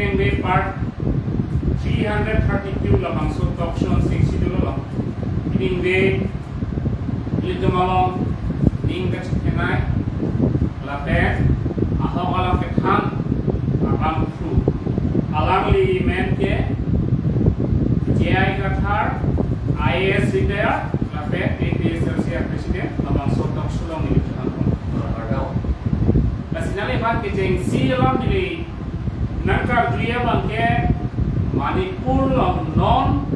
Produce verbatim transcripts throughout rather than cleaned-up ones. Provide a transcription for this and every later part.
Ningve part three hundred thirty-two labangso talk show sing si dolo. Ningve ilitum along ning kachethenei lapen ahok alam kethan abang thu. Alangli men ke J I Kathar, I A S retired, lapen A P H L C president, labangso talk show along neli chethan pon. Kardom. Lasi nangliphan kechengsi alam neli nangkarju abang ke Manipur along non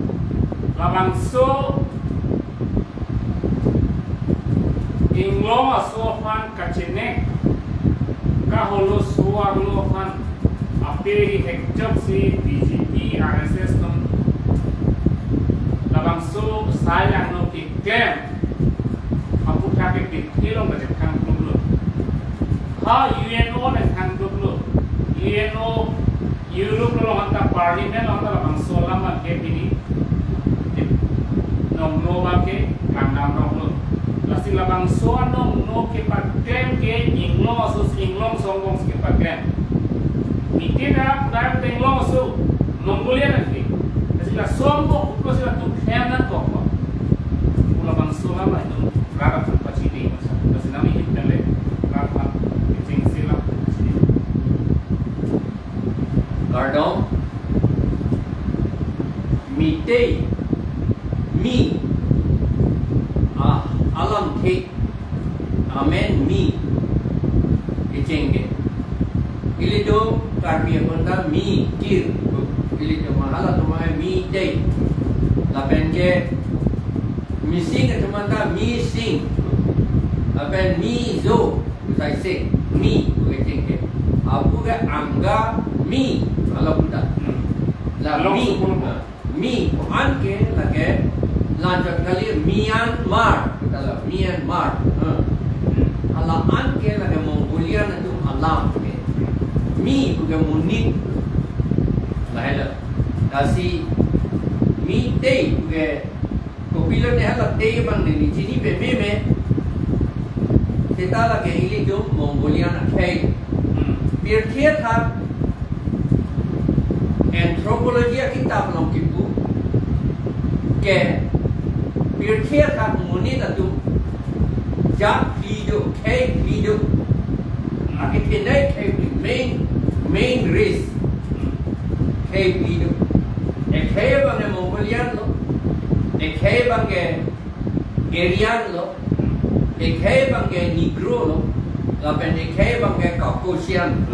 labangso inglong aso aphan kachenek kaholo so-arlo aphan aperi hekjok si B J P, R S S along labangso sai angno keklem aputhak ke Delhi along kachethang duklo. Ha U N O nangthang duklo. U N O Europe along anta parliament along anta labangso alam abang ke pini nongno abang ke kangdam roklo. Lasi labangso anongno kepaklem ke inglong aso inglong songbong si kepaklem. Mite ta pudar inglong aso Mongolia nangke. Lasi laso angbong uko si latum klem nangkok. Pu labangso alam itum rat aphan pachini masa. Lasi nami hit nale rat aphan kechengsi alam pachini. Kardom. Mite, mi, ah, alamthe, amen mi, kecheng ke. Ilitum Karbi aphan ta mi kir, ilitum halatum ai mi tei. Lapen ke Mising atum ta mi sing. Lapen mi zo, sai se, mi, pu kecheng ke. Apu ke angga mi, hala puta. Hmm. La Long mi, sepuluh. Ha, mi, ko-an ke lake, lanjut kali Myanmar, kita la Myanmar. Ha. Hmm. Hala an ke lake Mongolian atum alam ke. Mi, pu ke monit. Lahelo. Lasi, mi tei, pu ke Kopilo ne hala tei abang neli chini peme me. Seta lake ilitum Mongolian akhei. Hmm. Pirthe athak anthropology akitap along kipu ke pirthe athak monit atum jat phli do, khei phli do. Akithenei khei phli, main, main race. Hmm. Khei phli do. Ekhei abang ke Mongolian lo. Ekhei abang ke Aryan lo. Ekhei abang ke Negro lo. Lapen ekhei abang ke Caucasian.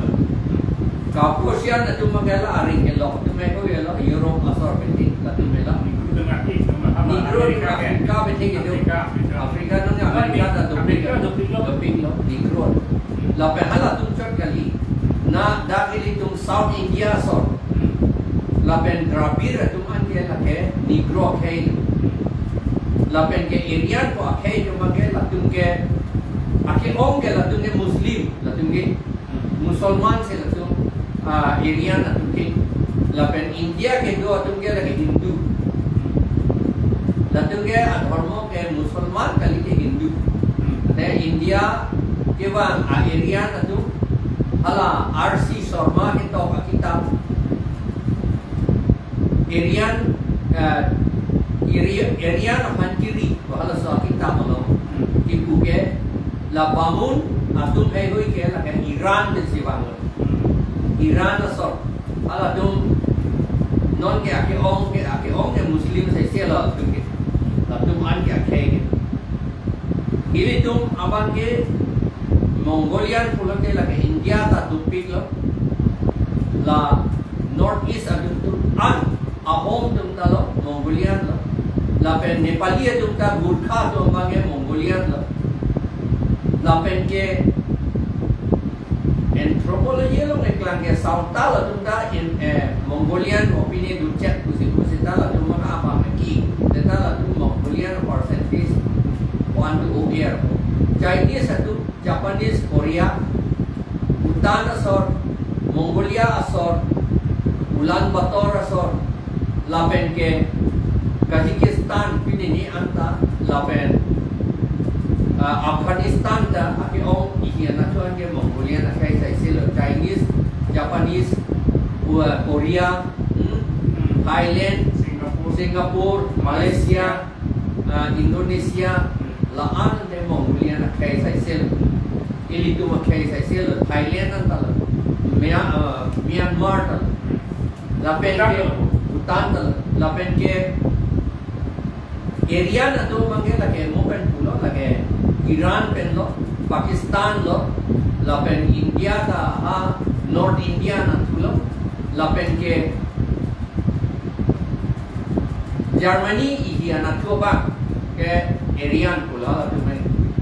Caucasian atum abang ke la aring kelok atum, ekhei lo Europe asor penting atum lo. Negro atum Africa penting itu. Africa, Africa. Africa nang America ta dopik, America dopik lo. Dopik lo, Negro. Lapen halatum chot kali. Na dak ilitum South India asor. Lapen Dravid atum an ke lake Negro akhei. Lapen ke Aryan ko akhei atum ke latum ke, ake-ong ke latum ke Muslim, latum ke Musalman si latum, ah, Aryan atum ke. Lapen India kedo atum ke lake Hindu. Latum ke adhormo ke Musalman kali ke Hindu. Te India kevang a-Aryan atum hala R C Sharma ketok akitap Aryan, eh, Arya-, Aryan aphan kiri, halaso akitap along kipu ke la Bamun atum heihui ke lake Iran pensi vanglo. Iran asor. Halatum non ke ake-ong ke, ake-ong ke Muslim sai se lo atum ke. Latum an ke akhei ke. Ilitum abang ke Mongolian pulote lake India ta dopik lo. La North East atum tu an, Ahom atum ta lo, Mongolian lo. Lapen Nepali atum ta Gurkha atum abang ke Mongolian lo. Lapen ke anthropology along eklang ke Santal atum ta in, eh, Mongolian opinion duchet pusi pusi ta latum maka apa maki. Ta latum Mongolian percentage one to over. Chinese atum, Japanese, Korea, Bhutan asor, Mongolia asor, Ulaanbaatar asor, lapen ke Kazakhstan pini ni anta, lapen, ah, Afghanistan ta ake-ong ihi anatthu an ke Mongolian akhei sai se lo, Chinese, Japanese, Korea, hmm, Thailand, Singapore, Singapore, Malaysia, ah, Indonesia, la-an te Mongolian akhei saisel. Ilitum akhei saisel, Thailand an ta la, Mya-, ah, Myanmar ta la. Lapen ke Bhutan ta la. Lapen ke Aryan atum abang ke lake mo pen pulo, lake Iran pen lo, Pakistan lo, lapen India ta ha North India nangthu lo, lapen ke Germany ihi anatthu abang ke Aryan pulo latum.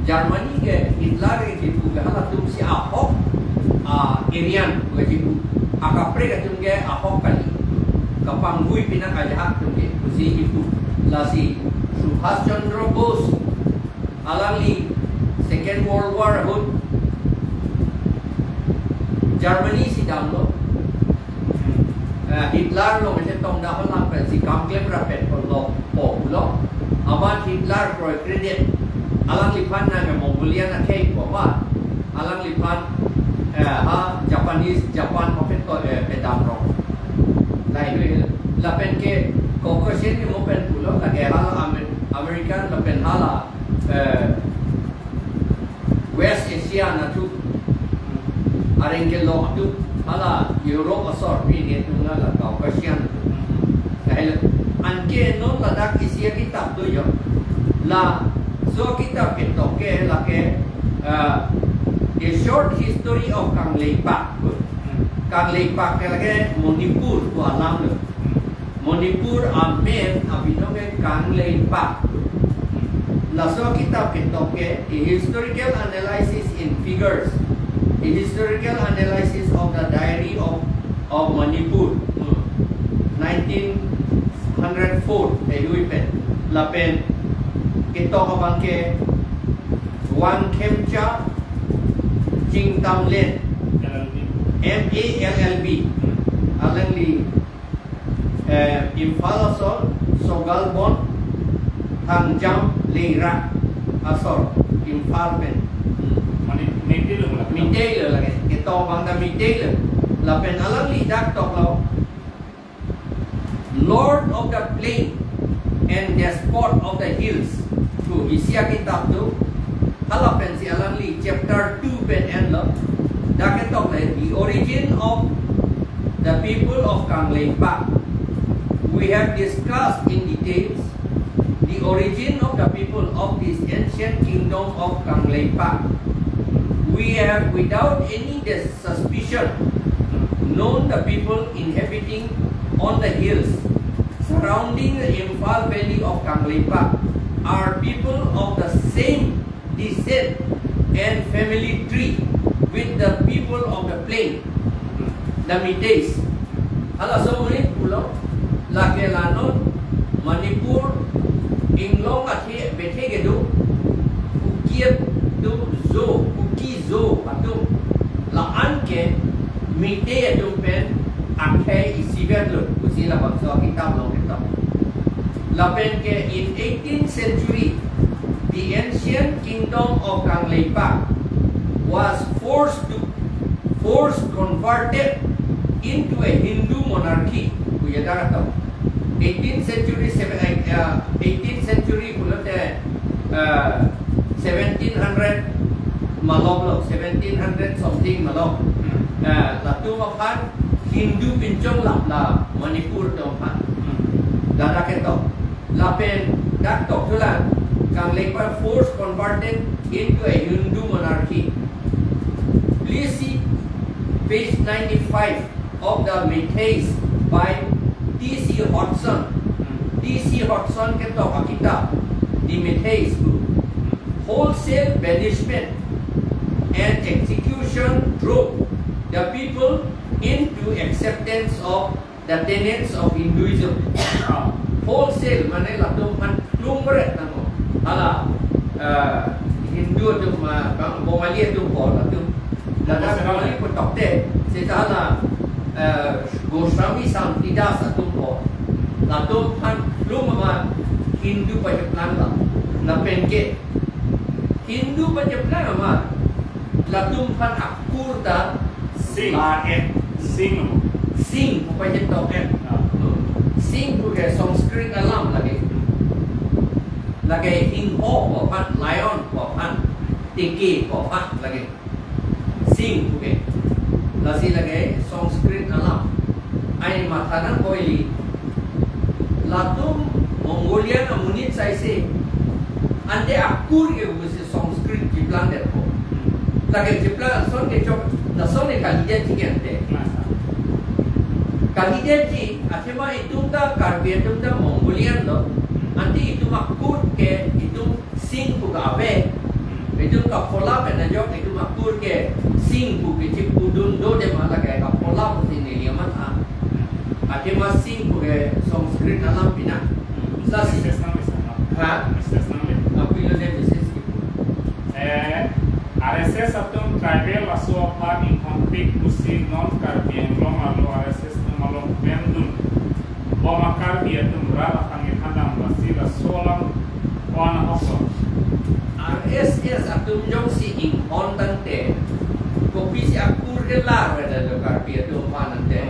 Germany ke Hitler ke kipu ke halatum si ahok, ah, Aryan ke kipu. Akaprek atum ke ahok kali. Kapanghui pinak ajahak atum ke pusi kipu. Lasi Subhas Chandra Bose alangli Second World War ahut Germany si damlo. Eh, Hitler along isi tong da holang pen si kam klem rapet ko lo po pulo. Amat Hitler kroikredet. Alangliphan nang Mongolian akhei ko ma. Alangliphan, eh, ha Japanese, Japan ko pen to, eh, pedam rong. Lahei lapen ke Caucasian ni mo pen pulo, lake hala Amer-, American lapen hala, eh, West Asia anatthu, areng ke lo atum, hala Europe asor pi ni atum la Caucasian. Lahei lo. Anke non ladak isi akitap do jo. Laso akitap ketok ke lake, ah, A Short History of Kangleipak. Kangleipak ke lake Manipur pu alam lo. Manipur amen abinong ke Kangleipak. Laso akitap ketok ke, A Historical Analysis in Figures, A Historical Analysis of the Diary of, of Manipur, hmm, nineteen hundred four, te hui pen. Lapen ketok abang ke Wangkhemcha Chingtamlen, M A L L B. Alangli, eh, Imphal asor, Sogalbon, Thangjam, Leira asor, Imphal pen. Hmm. Mane, Meitei lo mula. Meitei lo lake. Ketok abang ta Meitei lo. Lapen alangli dak toklo, Lord of the Plain and Despot of the Hills. Tu isi akitap tu. Hala pen si alangli chapter two pen enlo. Dak ketok le, The Origin of the People of Kangleipak. We have discussed in details the origin of the people of this ancient kingdom of Kangleipak. We have, without any dis- suspicion, known the people inhabiting on the hills surrounding the Imphal Valley of Kangleipak are people of the same descent and family tree with the people of the plain, the Meiteis. Halaso amonit pulo, lake la non Manipur inglong athe bethe kedo, Kuki atum, Zo, Kuki Zo atum, la-an ke Meitei atum pen akhei isivet lo, pusi labangso akitap along ketok. Lapen ke in eighteenth century, the ancient kingdom of Kangleipak was forced to, forced converted into a Hindu monarchy. Pu ya dak atum. Eighteenth century, seven, uh, eighteenth century pulote, uh, seventeen hundred malom lo, seventeen hundred something malom. Hmm. Uh, latum aphan Hindu pinchong la, la Manipur atum aphan. Hmm. Ladak ketok. Lapen dak tok thulang, Kangleipak force converted into a Hindu monarchy. Please see page ninety-five of the Meiteis by T C Hodgson. Hmm. T C Hodgson ketok akitap, The Meiteis pu. Wholesale banishment and execution drove the people into acceptance of the tenets of Hinduism. Ah, wholesale mane latum aphan klum beret nangkok. Hala, eh, Hindu atum, ah, bang Bongali atum ko latum. Ladak Goswami. Bongali pu tokte, seta hala, eh, Goswami Santidas atum ko. Latum aphan klum ma Hindu pacheplang la. Lapen ke Hindu pacheplang ma latum aphan akur ta Singh. La et. Singh. Singh pu pachetok en. Ah. Singh pu ke Sanskrit alam lake. Lake singho pu aphan, lion pu aphan, teke pu aphan lake. Singh pu ke. Lasi lake Sanskrit alam. Ai matha nangkok ili. Latum Mongolian amonit saise. Ante akur ke pusi Sanskrit chiplang detpo. Lake chiplang ason ke chok, lason ke kalidetji ke ante. Kalidetji, athema itum ta Karbi atum ta Mongolian lo. Ante itum akur ke itum Singh pu ka ave. Itum kaphola pen ajok itum akur ke Singh pu ke chipudun do de ma lake kaphola pusi neli amatha. Athema Singh pu ke Sanskrit alam pina. Lasi. Message nang bisa, no? Ha? Message nang bisa. Apilo de message kipu. Eh, R S S atum tribal laso aphan ingkon pik pusi non Karbi Anglong arlo R S S atum along pemdun. Boma Karbi atum rat aphan ngethandam lasi laso alam ko-an ahok lo. R S S atum jongsi inghon tangte, kopisi akur ke lar weda lo Karbi atum aphan ante.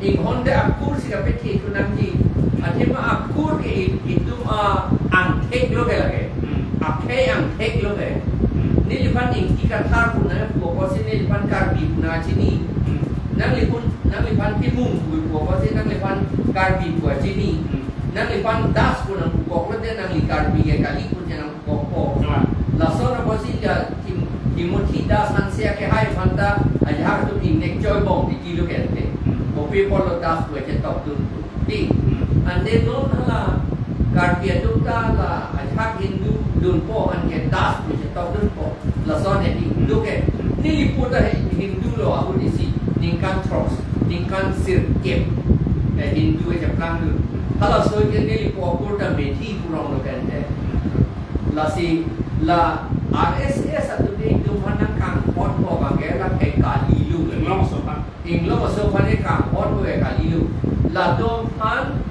Inghon de akur si kapethe thu nangji. Athema akur ke i-, itum a-angthek lo ke lake. Hmm. Akhei angthek lo ke. Hmm. Neliphan Ingti Kathar pu nangpu apotsi neliphan Karbi pu nangchini. Hmm. Nangliphan, nangliphan Timung pu apotsi nangliphan Karbi pu chini. Hmm. Nangliphan Das pu nangpukok lote nangli Karbi ke kali pu chenang kokpo. Kalang. Lason apotsi ya Tim-, Timothy Das Hanse akehai aphan ta ajahak atum ingnek choibom titi lo ke ante. Hmm. Kopi apotlo Das pu chetokdun pu. Ti. Hmm. Ante non hala Karbi atum ta la ajahak Hindu dunpo anke Das pu chetokdunpo. Lason ya Hindu ke. Neli pu ta Hindu lo ahut isi. Ningkan throk, ningkan sirkep. Eh, Hindu ke cheplangdun. Halaso ke neli pu akur ta Methi pu rong lo ke ante. Lasi la R S S atum itum aphan nangkanghon ko abang ke la ke kali lo. Inglong aso aphan. Inglong aso aphan ke kanghon ko ke kali lo. Latum aphan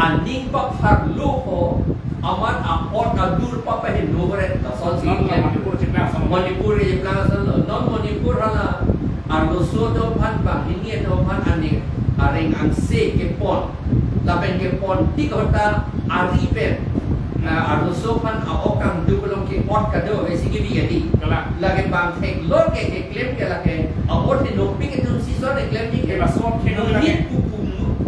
aning papharlo ko amat a-ot adur papaheno kore lasonsi. Non la Manipur cheplang ason. Manipur cheplang ason lo. Non Manipur hala arloso atum aphan banghini atum aphan aning areng angse kepon. Lapen kepon tik ahut ta ari pen, ah, arloso aphan a-ok kangduk along ke-ot kado ave si kebi adi. Kalang. Lake bang theklong ke keklem ke lake a-ot henopik atum si son keklemji ke. Ke laso ke monit pu pu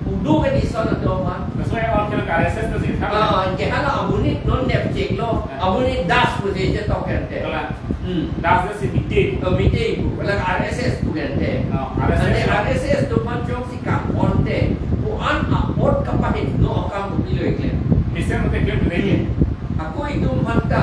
pu do ke di son atum aphan. Laso a-ot ke R S S to si tha. Ah, ke hala amonit non nepcheklo. Ah. Amonit Das pusi chetok ke ante. Kalang. Hmm. Das si Meitei. Oh, Meitei pu. Wala R S S pu ke ante. Oh, R S S. Ante lo. R S S atum aphan jongsi kanghon te, ko-an a-ot kapaheno akam kopilo keklem? Mesen mate klem lagi. Hmm. Ako itum aphan ta,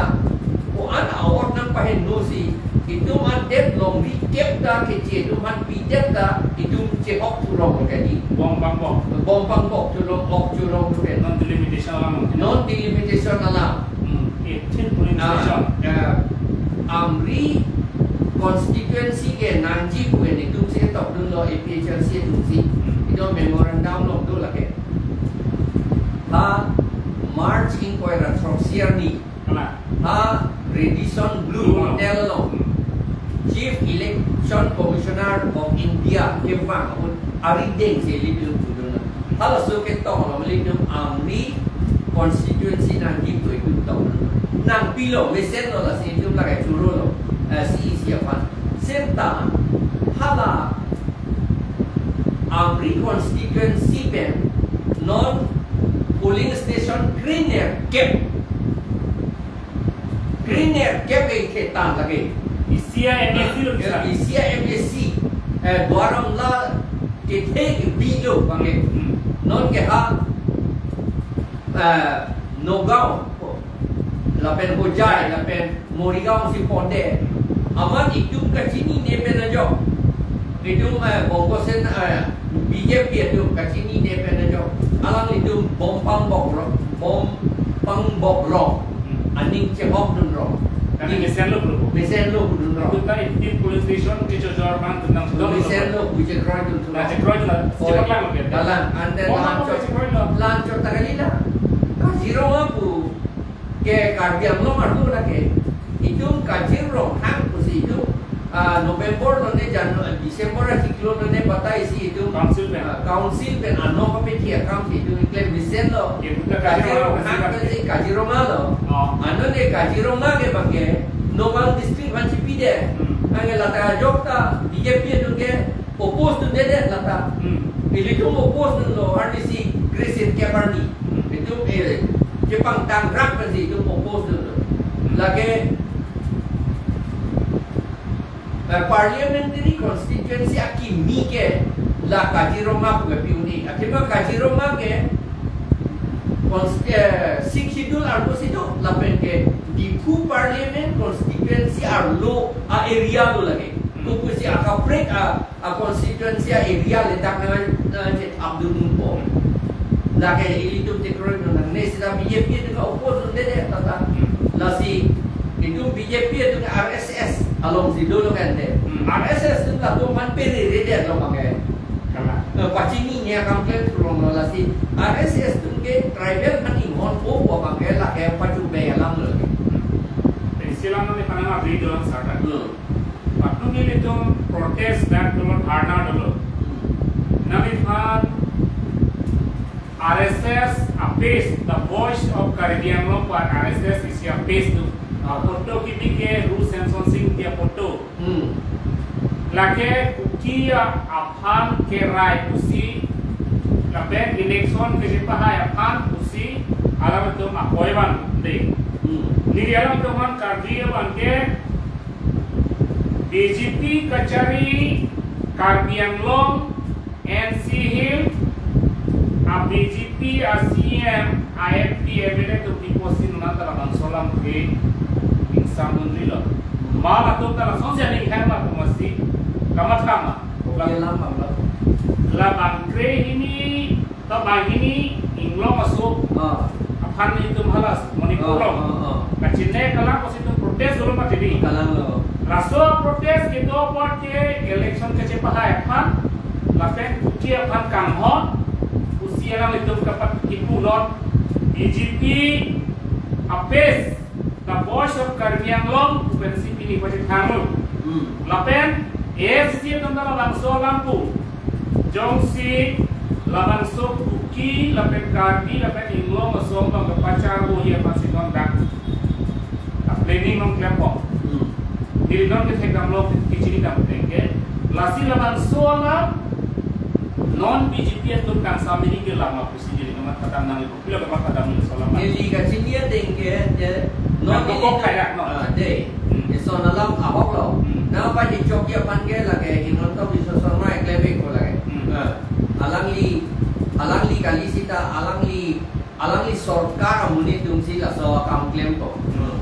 ko-an a-ot nangpaheno si, itum adet longri kep ta keche atum aphan pidet ta, itum chehok thu rong lo ke di. Bom pangbok. Bom pangbok thu rong, ok thu rong lo ke. Non delimitation alam. Non delimitation alam. Hmm. Eighteen polling station. Ah, eh, Amri constituency ke nangji pu ke netum si tokdunlo A P H L C atum si. Hmm. Itum memorandum along do lake. Ha March ingkoi ra throksi arni. Mana? Ha Radisson Blu Blu. Hotel along. Hmm. Chief Election Commissioner of India kevang ahut arideng si ilitum pudun. Halaso ketok along ilitum Amri constituency nangji pu itum tok. Nangpilo, mesenlo lasi itum lake churolo, eh, C E C aphan. Seta hala Amri constituency pen non polling station krenerkep. Krenerkep ke ketang lake. Isi a M A C lo bisa. Isi a M A C. Eh, Duar Amla kethe kebi lo bang ke. Hmm. Non ke ha, eh, Nagaon, lapen Hojai, lapen Morigaon si pondet. Amat itum kachinine pen ajok. Itum, eh, Bongo Sena, eh, B J P atum kachinine pen ajok. Alanglitum bom pangbok rong, bom pangbok rong. Hmm. Aning chehokdun rong. Kami mesenlo purbo. Mesenlo pudun rong. Itum ta eighteen polling station kechojor abang tentang sudah. Mesenlo pu chekroidun thu rong. Nah, chekroidun la. Oh, chepaklang lo ke. Dalang, ante bom pangbok chekroidun. Lanchot ta kalila. Kajirong apu ke Karbi Anglong arlo lake. Itum kajirong hang pusi itum, Ah, November lo ne, Jan-, December achiklo lo ne batai si itum, Council pen. Ah, Council pen anong kapethi akam si itum keklem mesen lo. Ye, buta Kaziranga Kaziranga lo, pensi Kaziranga lo. Oh. Ano ne Kaziranga ke bang ke, Nagaon district aphan chipidet. Hmm. Anke lata ajok ta, B J P atum ke oppose dundedet lata. Hmm. Ilitum oppose dunlo, arnisi Grace Seth Kep arni. Hmm. Itum, eh, chepangtang rak pensi itum oppose dunlo. Hmm. Lake, eh, parliamentary constituency akimi ke la Kaziranga pu ke pi un-e. Athema Kaziranga ke const-, eh, Sixth Schedule arlo si do, lapen ke Diphu parliament constituency arlo a-area lo lake. Hmm. Pu pusi akaprek a, a-constituency a-area le dak na, na chetap dun un po. Lake ilitum chekroi nangne seta B J P atum ke oppose dundedet tata. Hmm. Lasi itum B J P atum ke R S S along si dolo kan te. Hmm. R S S atum latum aphan pereredet lo bang ke. Kalang. Eh, pachini ne akam klem tulong lo lasi. R S S atum ke tribal aphan inghonpo pu bang ke lake pachu be alam lo. Pensi alam ne panang abri dolang sarta. Hmm. Patumi ilitum protest dak dolo, dharna dolo. Hmm. Nangphan R S S a-page, The Voice of Karbi Anglong pu R S S isi a-page do. Ah. Photo kimi ke Ru Semson Sing dia photo. Hmm. Lake Kuki aphan kerai pusi, lapen election kechepahai aphan pusi, alam atum akoi van de. Hmm. Neli alam atum aphan Karbi abang ke B J P kachari Karbi Anglong, N C Hills, a-B J P a-C E M, a-M P, M L A atum pipo si nonta labangso alam ke ingsam dunri lo. Ma latum ta lasonsi aning hang ma pu masi kamatha ma. Oke, lam bang lo. Labang krehini, ta banghini Inglong aso. Ah. Aphan itum halas Manipur lo. Ah, ah, ah. Kachine kalang pusi itum protest dolo mati di. Kalang lo. Laso protest kedo apot ke election kechepahai aphan, lapen Kuki aphan kanghon, pusi alanglitum kapat kipu non, B J P a-page, The Voice of Karbi Anglong, pu pensi pini pachethang lo. Hmm. Lapen A I C C atum ta labangso alam pu. Jongsi labangso Kuki, lapen Karbi, lapen Inglong aso abang kepachar vo hi aphan si non dak. A-planning non klempo. Hmm. Neli non kethek damlo, kechini dam tengke. Lasi labangso alam non B J P atum kangsam hini ke lama pusi neli kamatha dam nangli, kopilo kamatha dam nangli laso alam. Neli kachini ateng ke, je, non neli kokok kayak, no? Ah, de. Hmm. Ison alam ahok lo. Hmm. Nangpachechokji aphan ke lake Himanta Biswa Sarma eklem ik ko lake. Hmm. Ah. Alangli, alangli kali seta, alangli, alangli sorkar amonit atum si laso akam klempo. Hmm.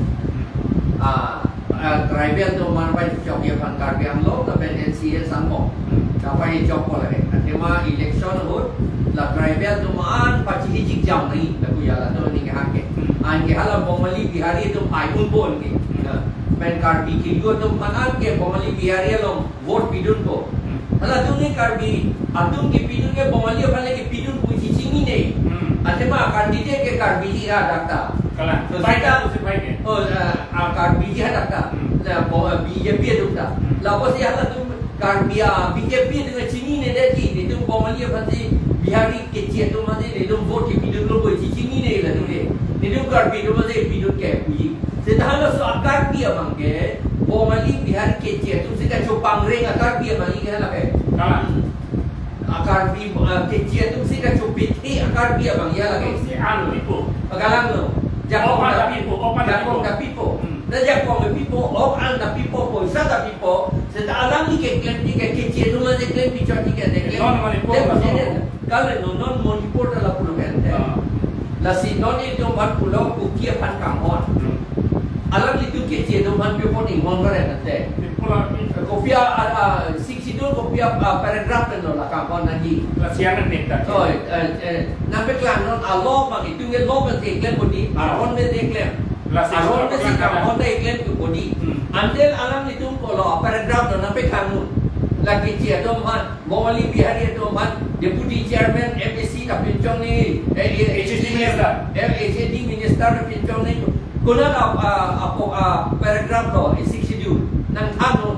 Ah, ah, tribal atum aphan pachechokji aphan Karbi Anglong lapen N C Hills angbong. Hmm. Nangpachechok ko lake. Athema election ahut, la tribal atum an pachihijik jam nai, lapu ya latum aning hang ke. Hmm. Anke hala Bongali Bihari atum ai unpo anke. Hmm. Nah, pen Karbi kelu atum aphan anke Bongali Bihari along vote pidunpo. Hmm. Halatum ne Karbi atum kepidun ke Bongali aphan le kepidun pusi chinine. Hmm. Athema candidate ke Karbiji hadak ta. Kalang. So, pai seta, ta, si pai ke. Oh, ah, ah, Karbiji hadak ta. Hmm. La, bo-, B J P atum ta. Hmm. Lapusi halatum Karbi a-B J P atum chinine detji, netum Bongali aphan si Bihari keche atum aphan si netum vote kepidun lo pusi chinine latum ke. Netum Karbi atum aphan si pidun ke puji. Seta halaso a-Karbi abang ke, Bongali Bihari keche atum si kachopangreng a-Karbi abang ke hala ke. Kalang. A-Karbi, ah, keche atum si kachopethi a-Karbi abang ya lake. Si an lo ipo. Kalang lo. Jakong, ok an ta pipo, ok an ta pipo. Jakong ta pipo. Hmm. Na jakong ta pipo, ok an ta pipo, poisa ta pipo. Seta alangli keklemji ke keche atum aphan si klempi chotji ke, de klem. Non mane po. Klem, non. Kali non, non Manipur ta lapulo kan te. Ah. Lasi non itum aphan pulo Kuki aphan kanghon. Hmm. Alanglitum keche atum aphan pi apot inghon karen te. Pi pulo pi. Kopi a, a, a, Sixth Schedule kopi a, a, paragraph pen lo la kanghon nangji. Lasi an ne ta. Oh, eh, eh, nangpeklang non a-law abang itum ke law pen si klempo di, ah, aron pen si klem. Lasi aron pen si kanghon ta klempo di. Hmm. Until alanglitum pulo paragraph lo nangpeklang non. La keche atum aphan Bongali Bihari atum aphan, Deputy Chairman, M A C ta pinchong ni, eh, eh, H A D Minister. Eh, H A D Minister ta pinchong ni. Konat a, a, apo, a, paragraph lo, eh, Sixth Schedule. Nangthan non.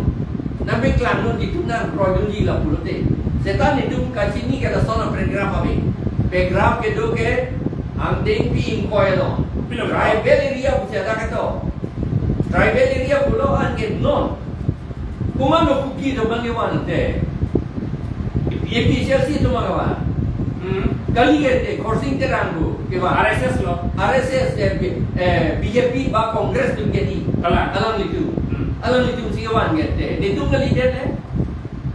Klangnon itum nangkroidunji lapulote. Seta netum kachini ke lason a-paragraph ave. Paragraph kedo ke angdengpi ingkoi lo. Pilo? Tribal area pusi ada kedo. Tribal area pulo an ke non. Komatlo Kuki atum abang kevante. APHLC atum abang kevan. Hmm. Kali ke te, Khorsing Terang pu kevan. RSS lo. RSS, eh, B-, eh, BJP ba Congress atum ke di. Kalang. Alanglitum. Hmm. Alanglitum si kevan ke te. Netum kalidet te.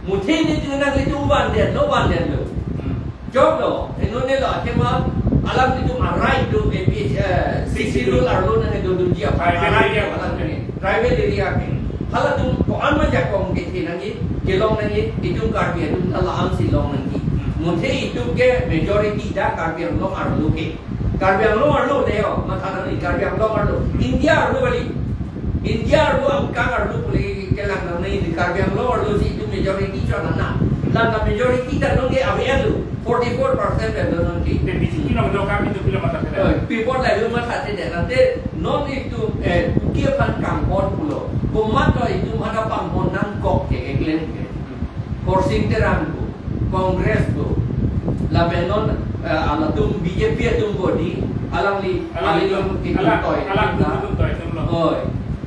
Muthe netum nanglitum vandet lo, vandet lo. Hmm. Jok lo, inut ne lo, athema alanglitum a-right do, APH, eh, Sixth Schedule arlo nangkedodunji a-, tribal a-right area. Alang ne. Tribal area ke. Halatum ko-an ma jakong kethe nangji, kelong nangji, itum Karbi atum ta la-an si long nangji. Hmm. Muthe itum ke majority dak Karbi Anglong arlo ke. Karbi Anglong arlo de yo, matha nangji Karbi Anglong arlo. India arlo kali. India arlo angkang arlo pule kelang nangne, Karbi Anglong arlo si itum majority chot nang na. Lana majority ta nonke ave arlo, forty-four percent ave nonke. Te BJP nang do Karbi atum pilo matha thek. Eh, people la itum matha thek de. Ante non itum, eh, Kuki aphan kanghon pulo. Komatlo itum hana panghon nangkok ke keklem ke. Khorsing Terang pu, Congress pu, lapen non, eh, alatum BJP atum bodi, alangli, alang, alangli atum, itum alang, toi, alang atum atum toi, atum lo. Oi.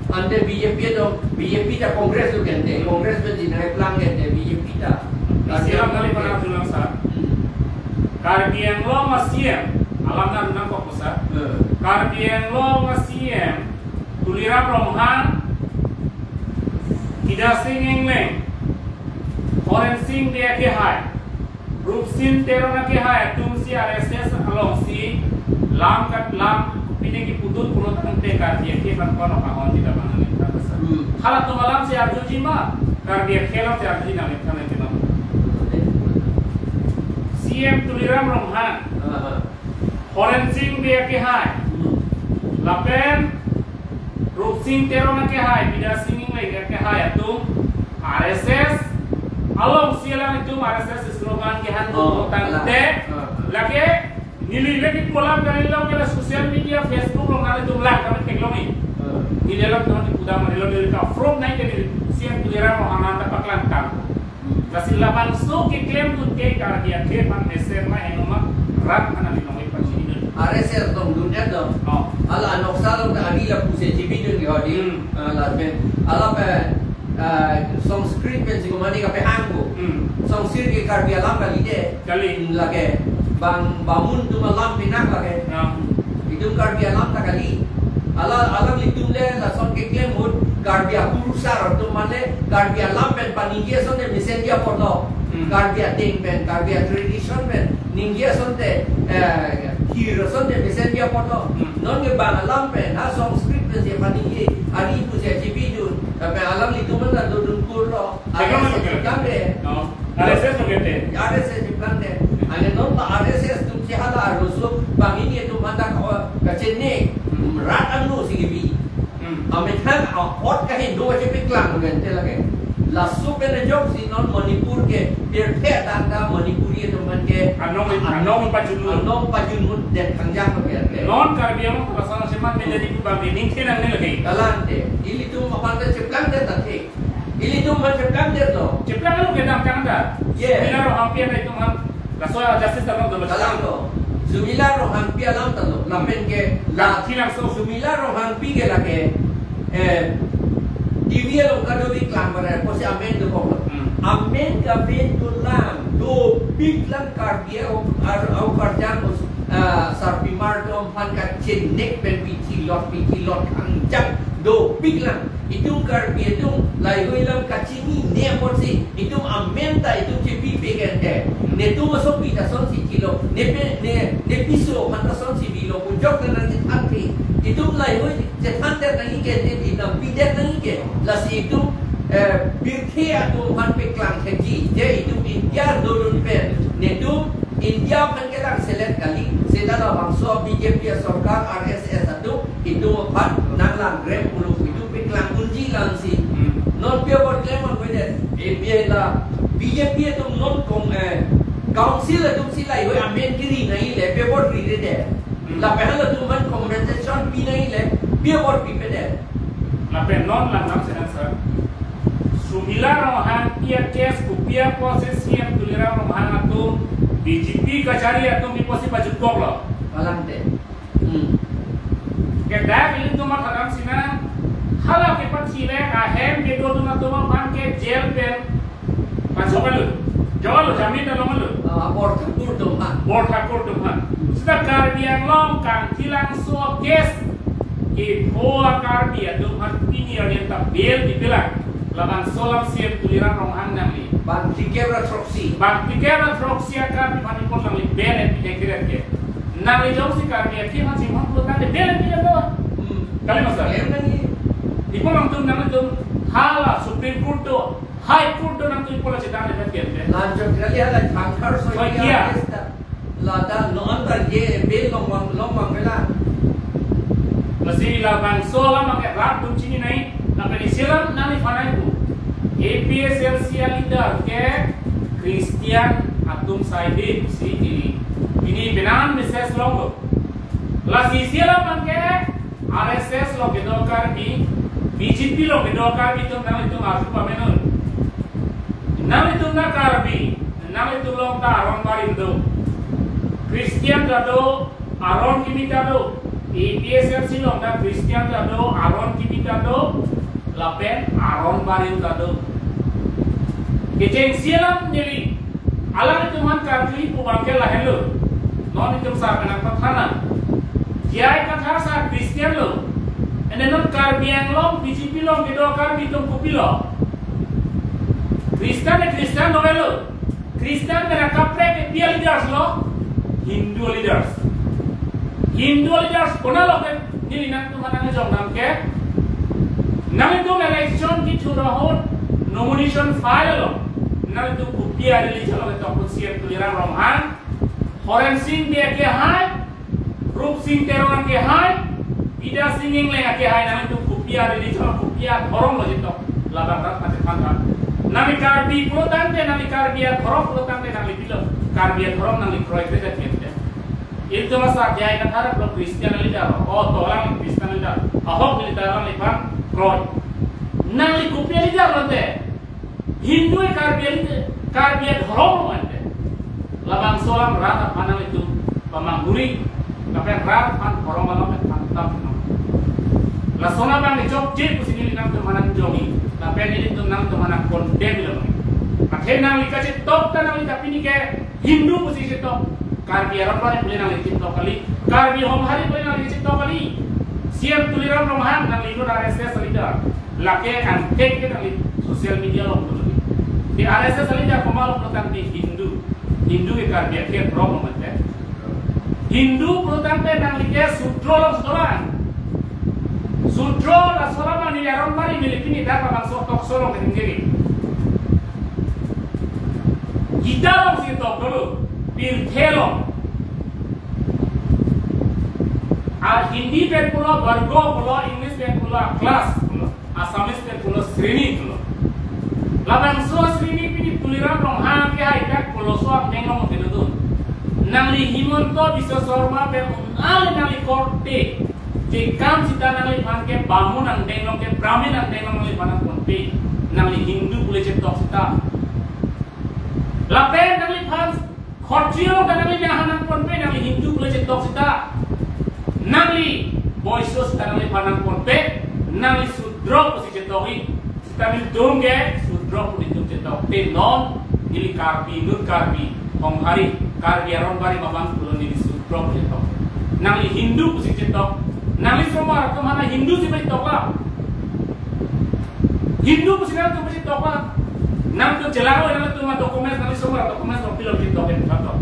Ante BJP atum, BJP ta Congress lo kente, Congress pen jinai plang kente, BJP ta. Isi alam kali pernah bilang sa. Hmm. Karbi Anglong a-CEM, alam nang nangkok sa. Hmm. Karbi Anglong a-CEM, Tuliram Ronghang, Bidya Sing Engleng, Horensing Bey akehai, Rupsing Teron akehai atum si RSS along si lam kat lam pine kipudun pulo tangte Karbi akhei aphan kono kahon tidak manganin kata sa. Hmm. Halatum alam si arjuji ma, Karbi akhei alam si arjuji nang ikan itu. CEM Tuliram Ronghang, ah, ah, Horensing Bey akehai, hmm, lapen Rupsing Teron akehai, Bidya Sing Engleng akehai atum RSS along si alanglitum RSS slogan kehang, oh, tangte, ah, ah, lake neli lagi kolam dari lo ke la social media, Facebook lo nangtum lang kami teklong ni. Ah. Neli alam teman di kudam lo, neli ka from nai ke neli CEM Tuliram Ronghang ta paklang tang. Lasi labangso keklemdun ke Karbi akhei aphan mesen ma heno ma rat aphan neli nongi pachini dun. RSS dongdun et dong. Oh. Hala anoksa dong ta adi lapusi chibidun ke hodi. Hmm. Ah, lapen. Hala pen, ah, Sanskrit pensi komane kapehang ko. Hmm. Sanskrit ke Karbi alam kali de. Kali. Hmm, lake bang bamun atum alam pinak lake. Ya. Itum Karbi alam ta kali. Ala, alanglitum le lason keklem ahut Karbi akurusar atum mane Karbi alam pen paningje asonte mesenji apotlo. Hmm. Karbi ateng pen, Karbi a-tradition pen ningje asonte, eh, hir asonte mesenji apotlo. Hmm. Nonke bang alam pen, ha Sanskrit pensi paningje, ari pusi chibidun, tapi alanglitum ta dodun kurlo. Teklong RSS lo ke? Chiplang de. No. RSS lo ke te? RSS chiplang de. Ane non ta RSS atum si hala arloso bang ini atum mata ka, kachene, hmm, rat anu si gibi. Hmm. Amethan a-ot kahin do kachepeklang lo ke te lake. Laso pen ajoksi non Manipur ke pirthe adang ta Manipuri atum aphan ke anong, anong pajunmut. Anong pajunmut det kangjang lo ke te. Non Karbi Anglong ta lason seman menjadi bang ini khenang ne lake. Kalang te. Ilitum aphan ta chiplang det ta the. Ilitum aphan chiplang det lo. Chiplang lo ke dam kang ta. Ye. Sumila Ronghangpi atum aphan. Laso a-justice alam dolo. Kalang lo. Sumila Ronghangpi alam ta lo. Lapen ke la. Kathi langso. Sumila Ronghangpi ke lake, eh, TV along kadokave klang pada pusi amen dokok lo. Hmm. Amen kave dolang. Dopik lang Karbi au, ar, au karjang us, ah, sarpimar atum aphan kachenek pen pithilot, pithilot kangjang dopik lang. Itum Karbi atum lahei hui alam kachinine apotsi itum amen ta itum chepipe kente. Netum asopi ta sonsi chilo, nepe, ne, nepiso aphan ta sonsi bilo, pu jok nang nangchethan ke. Itum lahei hui chethan det nangji ke, ne, ne nangpi det nangji ke. Lasi itum, eh, pirthe atum aphan peklang thekji, je itum India dodun pen netum India aphan kelang selet kali, seta labangso BJP asorkar, RSS atum, itum aphan nanglang rem pulo, itum peklang unji lang si. Hmm. Non pi apot klem avoided, API la, BJP atum non kong, eh, council atum si lahei hui amen keri nangji le, pi apot ri re de. Hmm. Lapen halatum aphan compensation pi nangji le, pi apot pipe de. Lapen non lang lang sedan sir. Sumila Ronghangpi a-case kopi apotsi C M Tuliram Ronghang atum B J P kachari atum pi apotsi pajut koklo. Kalang te. Hmm. Ke dak ilitum mathadam sinang, hala kepathi le ahem kedo atum atum aphan ke jail pen pajoklo. Joklo, jamin ta longlo. Ah, Borthakur atum aphan. Borthakur atum aphan. Seta Karbi Anglong Kangthilangso case kepho a-Karbi atum aphan pini arni ta bail dipilang. Labangso alam C M Tuliram Ronghang nangli. Bang phlikep ra throksi. Bang phlikep ra throksi a-Karbi aphan ipot nangli bail pi dekret ke. Nangli jongsi Karbi akhei aphan chimon pulo tangte bail pi do. Hmm. Kali masa? Em nangli. Ipot nangtum nangtum hala Supreme Court do, High Court do nangtum ipot la chedang le pen ke. Lanchot kali hala thangthar soi Soi kia. Kia. Ladak non tar ke bail longvang longvang pela. Lasi labangso alam ke rat atum chininei, lapen isi alam nangliphan nangpu. A P H L C a-leader ke Christian atum side si pini. Pini penan message longlo. Lasi isi alam ke R S S along kedo Karbi, B J P along kedo Karbi atum nanglitum arju pamenon. Nanglitum na Karbi, nanglitum along ta aron barim do. Christian ta do, aron kimi ta do. A P H L C along ta Christian ta do, aron kimi ta do. Lapen aron barim ta do. Kechengsi alam neli alanglitum aphan karjuji pu abang ke lahenlo. Non itum sar penang pathanan. J I Kathar sar Christian lo. Ene non Karbi Anglong B J P along kedo Karbi atum kopilo? Christian e Christian lo lo. Christian pen akaprek ke pi a-leaders lo? Hindu leaders. Hindu leaders konat lo ke neli nangtum aphan nangjong nang ke. Nanglitum election kethur ahut nomination file lo. Nanglitum kopi a-religion lo ketok pu C M Tuliram Ronghang, Horen Sing Bey akehai, Rup Sing Teron akehai, Bidya Sing Engleng akehai, nanglitum kopi a-religion, kopi adhorom lo chetok. Labang rat mati phan rat. Nangli Karbi pulo tangte, nangli Karbi adhorom pulo tangte, nangli pilo. Karbi adhorom nangli kroikre det. Itum asa J I Kathar lo Christian leader lo. O, to alang Christian leader. Ahok leader alangliphan kroi. Nangli kopi leader lo te. Hindu e Karbi alit, Karbi adhorom lo mante. Labangso alam rat aphan nanglitum pamanghuri, lapen rat aphan dhorom alam aphan tam. Lason abang chokche pusi neli nangtum aphan nangjongji, lapen nelitum nangtum aphan nang-condemn lo. Athe nangli kachetok ta nangli ta pini ke Hindu pusi chetok. Karbi aron barim pule nangli chetok kali. Karbi Honghari pule nangli chetok kali. C M Tuliram Ronghang nangli inut R S S leader. Lake angthek ke nangli social media along pulo. Di R S S leader komat lo pulo tangte Hindu. Hindu ke Karbi akhei adhorom lo mante. Hindu pulo tangte nangli ke Sudro lo Sudro lang. Sudro laso alam neli aron barim neli pini dak labangso talk show along neli. Gita alongsi tok dolo, pirthe along. A Hindi pen pulo vargo pulo, English pen pulo class pulo, Assamese pen pulo sreni pulo. Labangso sreni pini Tuliram Ronghang akehai dak pulo so angdeng along kedodun. Nangli Himanta Biswa Sarma pen un-al nangli korte. Jekam sita nangliphan ke Bamun angdeng along ke Brahmin angdeng along nangliphan nangponpe. Nangli Hindu pule chetok sita. Lapen nangliphan Khotri along ta nangli nanghan nangponpe, nangli Hindu pule chetok sita. Nangli Boiso sita nangliphan nangponpe, nangli Sudro pusi chetokji. Sita nelitum ke Sudro pu nelitum chetok. Te non neli Karbi, inut Karbi, Honghari, Karbi aron barim abang pulo neli Sudro pu chetok. Nangli Hindu pusi chetok. Nangli somar atum aphan Hindu si chetok la. Hindu pusi nangtum pusi chetok la. Nangtum chelang oi, nangtum ma documents, nangli somar documents lo pilo chetok en kato.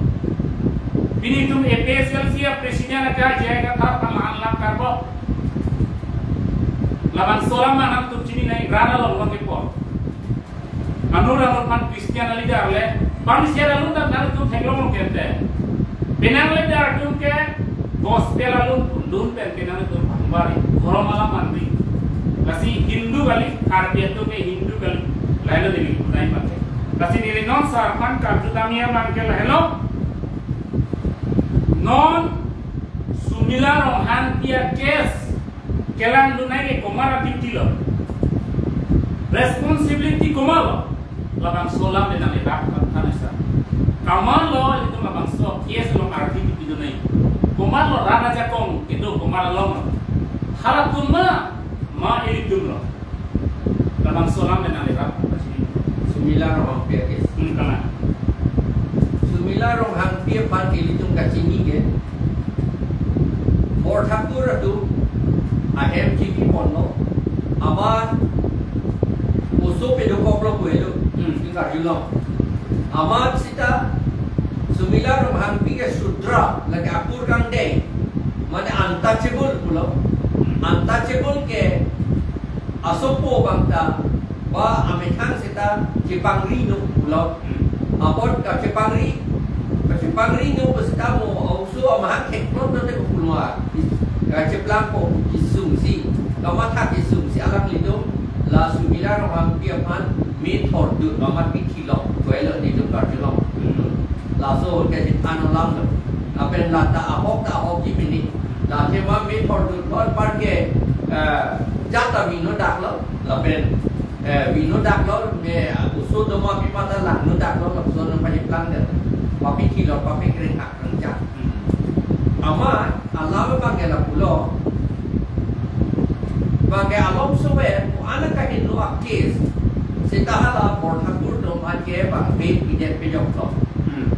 Pini itum A P H L C a-president ake J I Kathar aphan la-an lang karbo. Labangso alam nangtum chininei, rat along long kepon. Anur anur aphan Christian leader le, pangsiar alun ta nangtum theklong long kente. Penang leader atum ke gospel alun pundun pen ke nangtum pangbar, dhorom alam manri. Lasi Hindu kali, Karbi atum ke Hindu kali, lahelo neli kunai mate. Lasi neli non sar aphan karju damji abang ke lahelo. Non Sumila Ronghangpi a-case kelangdun nai ke komat a-duty lo. Responsibility komatlo? Labangso alam le nangli rat than than esa. Komatlo ilitum labangso case along ardi pidun nangji? Komatlo rat ajakong kedo komat along? Halatum ma, ma ilitum lo? Labangso alam le nangli rat than than esa. Sumila Ronghangpi a-case. Hmm, kalang. Sumila Ronghangpi aphan ilitum kachini ke Borthakur atum ahem chipi ponlo. Amat oso pedokoklo pulo. Hmm. Ingkar julong. Amat seta Sumila Ronghangpi ke Shudra, lake akur kangdeng, mane untouchable pulo. Hmm. Untouchable ke asopo abang ta ba amethang seta chepangri non pulo. Hmm. Apot kachepangri, kachepangri non pu seta mo oso amahang thekplot non te pulo a. Kacheplangpo kesung si, kamathak kesung si alanglitum la Sumila Ronghangpi aphan methor dut amat pithi lok pulo nelitum karjulong. Hmm. Laso ke chethan alam lo. Lapen lata ahok ta ahokji mini. La athema methor dut apar ke, eh, jat ta vinodak lo. Lapen, eh, vinodak lo, me, ah, oso doma pima ta langnodak lo, lapuson nangpacheplang det. Papithi lo, papekreng hak nang jat. Hmm. Amat alam abang ke lapulo. Abang ke along sobe, mo anak kaheno a-case. Seta hala Borthakur atum aphan ke abang bail pidet pejoklo. Hmm.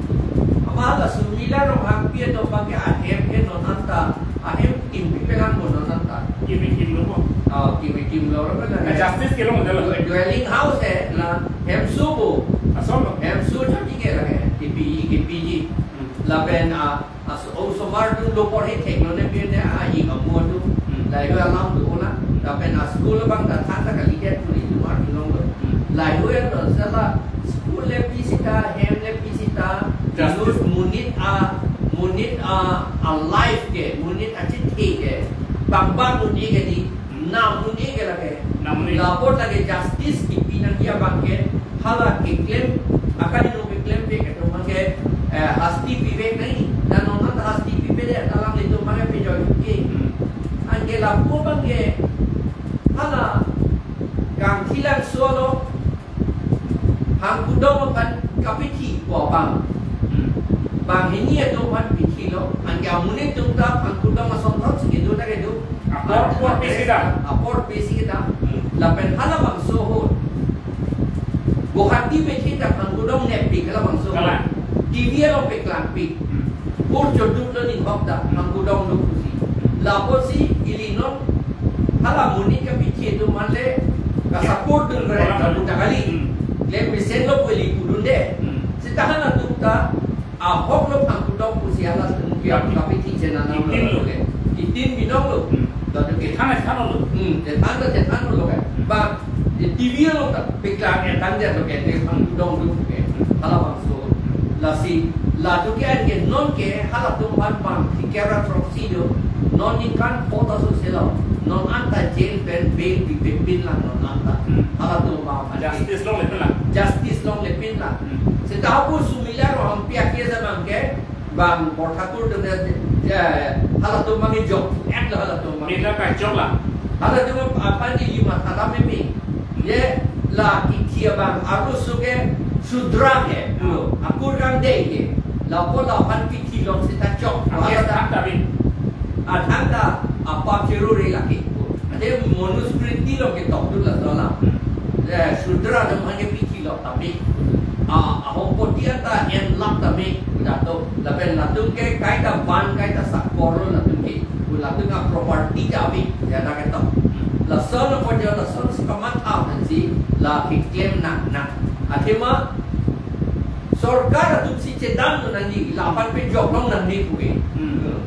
Amat hala Sumila Ronghangpi atum abang ke ahem ke non anta, ahem kimpi pelang mo non anta. Kimpi kimlo mo. Oh, kimpi kimlo lo kan. Na justice kelong dalo. Dwe-, dwelling house eh, la hemso bo. Ason lo. Hemso chot ke la ke. Kipi, kipiji. Hmm. Lapen, ah, aso, osomar atum lo porhi theklo ne pine a-ik amu atum. Hmm. Lahei alam do na. Lapen a-school abang ta than ta kalidet pu nelitum arjulong lo. Hmm. Lahei lo seta school le pi seta, hem le pi seta, justice. Inut monit a, monit a, a-life ke, monit achethe ke, bang bang monit ke di, hmm, nam monit ke lake. Nam monit. Lapot lake justice kipi nangji abang ke, hala keklem, akan ino keklem pe kedo abang ke, eh, hasti pivek nangji, dan non ta hasti pipedet, alanglitum abang ke pejoi ke. Hmm. Anke lapu abang ke, hala Kangthilangso along Phangkudong aphan kapithi pu abang. Hmm. Banghini atum aphan pithilo, anke amonit atum ta Phangkudong asonthot si kedo ta kedo. Apor, apor pisi ta. Apor pisi ta. Hmm. Lapen halabangso ahut Guwahati bethi ta Phangkudong nepik halabangso ahut. Kalang. T V along peklangpik. Hmm. Bor choduk lo ninghok ta, Phangkudong do pusi. Lapusi ili non, hala monit kapithi atum aphan le, kasapor dun re, kaputa kali. Hmm. Klem mesen lo pu ili pudunde. Hmm. Seta halatum ta, ahok lo Phangkudong pusi halatum ke, hmm, kapithi chenana lo. Itin lo. Itin binong lo. Hmm. Latum ke. Than, than lo. Hmm, than lo, than lo lo ke. Hmm. Ba, di T V along ta, peklang etang dia lo ke, di Phangkudong do ke. Halabangso. Lasi, latum ke anke non ke, halatum aphan pangthikep ra throksi do, non ningkan phongo ta sose lo, non anta jail pen bail pipepin lang non anta. Hmm. Halatum aphan justice longle pin lang. Justice longle pin lang. Hmm. Seta hapu Sumila Ronghangpi a-case abang ke, bang Borthakur atum de, eh, halatum abang jok, et lo halatum abang. Mila kachok la. Halatum aphan di matha dam meme. Ye la kithi abang arloso ke Shudra ke, lo, akur kangdeng ke. Lapu laphan kithi long seta chok. Athang ta bin. Athang ta apap cherure lake. Ante Manusmriti along ketok dun laso alam. Eh, Shudra atum aphan ke pithi lok tame. Ah, ahokpoti anta en lap tame. Dato, lapen latum ke kaita ban, kaita sakor lo latum ke. Latum a-property ta ave, ya ta ketok. Lason apot ya lason si kamatha aphan si la keklem nang nang. Athema sorkar atum si chedam lo nangji, laphan pejok long nangne pu ke. Hmm.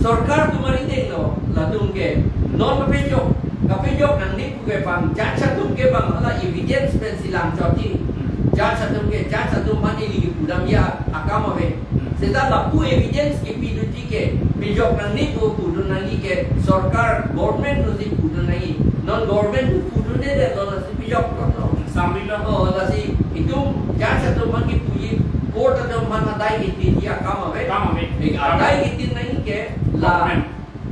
Sorkar atum ari deng lo, latum ke non pejok, kapejok nangne pu ke bang, judge atum ke bang hala evidence pen si lang chotji. Hmm. Judge atum ke, judge atum aphan ili pudam ya akam ave. Hmm. Seta lapu evidence kipi dunji ke, pejok nangne pu pudun nangji ke, sorkar, government atum si pudun nangji. Non government atum pudunde det lo, lasi pejok lo. Sambil lo. Oh, lasi itum judge atum aphan kipuji, court atum aphan adai kitinji akam ave. Akam ave. Ek adai kitin nangji ke, la government.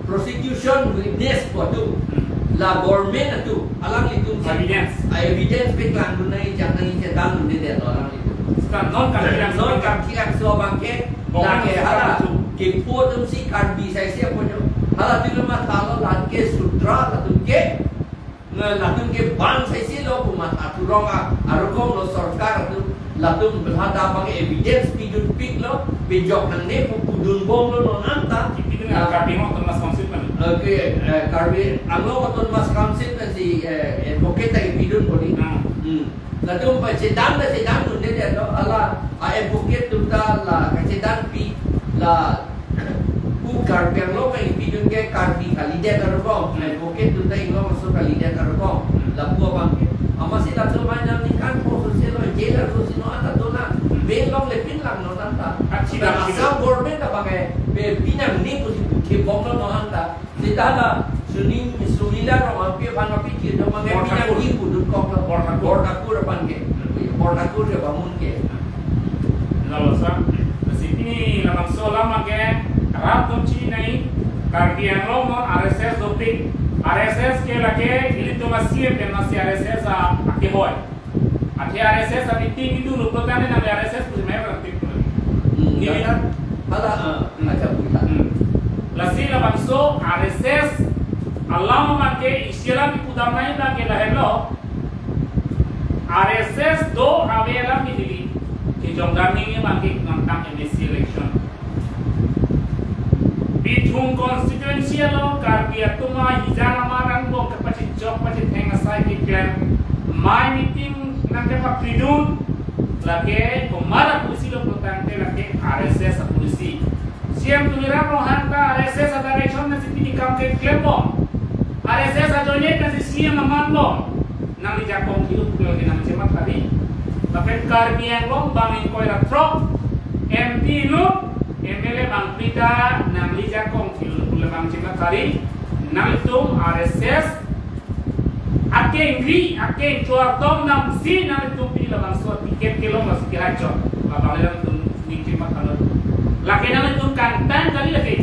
Prosecution witness pu atum, hmm, la government atum, alanglitum si evidence. A evidence paklang dun nangji, chak nangji, chedan dunde detlo alanglitum. Sekarang non Karbi Anglong, non Karbi Anglong abang ke, government lake hala, itu. Kepu atum si Karbi saisi aponyo. Halatum lo mathalo, latum ke sudra, latum ke, nge, latum ke bang saisi lo pu matha thurong a, arugong lo sorkar atum, latum belhada abang evidence pidunpiklo, pejok nangne pu pudunbomlo non anta. Ipidun, ah, Karbi Anglong Autonomous Council pen. Okay, eh, Karbi Anglong Autonomous Council pen si, eh, advocate ta ipidun bodi. Hmm. Hmm. Latum pachedan ta chedan dunde detlo, hala, ah, advocate atum ta la kachedanpi, la, pu Karbi Anglong kangpidun ke Karbi kalidet arugong. Hmm. Advocate atum ta Inglong aso kalidet arugong. Hmm. Lapu abang ke. Amatsi latum mai nangning kan po sose lo, jail aso si non anta dolang. Hmm. Pen longle pinlang non anta. Achi, achi. Assam government abang ke, pe pinangne pusi puthe bomlo non anta. Seta la suning sumila rong api aphan api kir dong mangke. Borthakur. Pinangji pudun koklo. Borthakur. Borthakur aphan ke. Borthakur ke bamun ke. Lalo sa. Lasi pini labangso alam abang ke rat atum chini nai, Karbi Anglong non R S S dopik. R S S ke lake ilitum a-C M pen masi R S S a, akehoi. Athe R S S a-meeting itum lo pulotangte nang R S S pusi mai orang tik. Hmm, nili. Hala, ah, hmm, acha puta. Hmm. Lasi labangso R S S alam abang ke isi alam kipudam nai abang ke lahenlo. R S S do ave alam ke neli kejongdam nangji abang ke nangtang M A C election. Bithung constituency along Karbi atum ahijang amar angbong kepachechok pachetheng asai keklem. Mai meeting nangkepapidun, lake komat a-policy lo pulotangte lake R S S a-policy. C M Tuliram Ronghang ta R S S a-direction pensi pini kam keklembom. R S S ajoine pensi C M amanbom. Nangli jakong kilu pulo ke nangchematha ri. Lapen Karbi Anglong bang ingkoi ra throk, M P lo, M L A bang pita, nangli jakong kilu pulo bang chematha ri. Nangtum R S S akengri, akeng chuar tong namsi nangtum pini labangso ticket kelong lasi kehai chot. Labang nangtum ning chematha lo. Lake nangtum kangtang kali lake.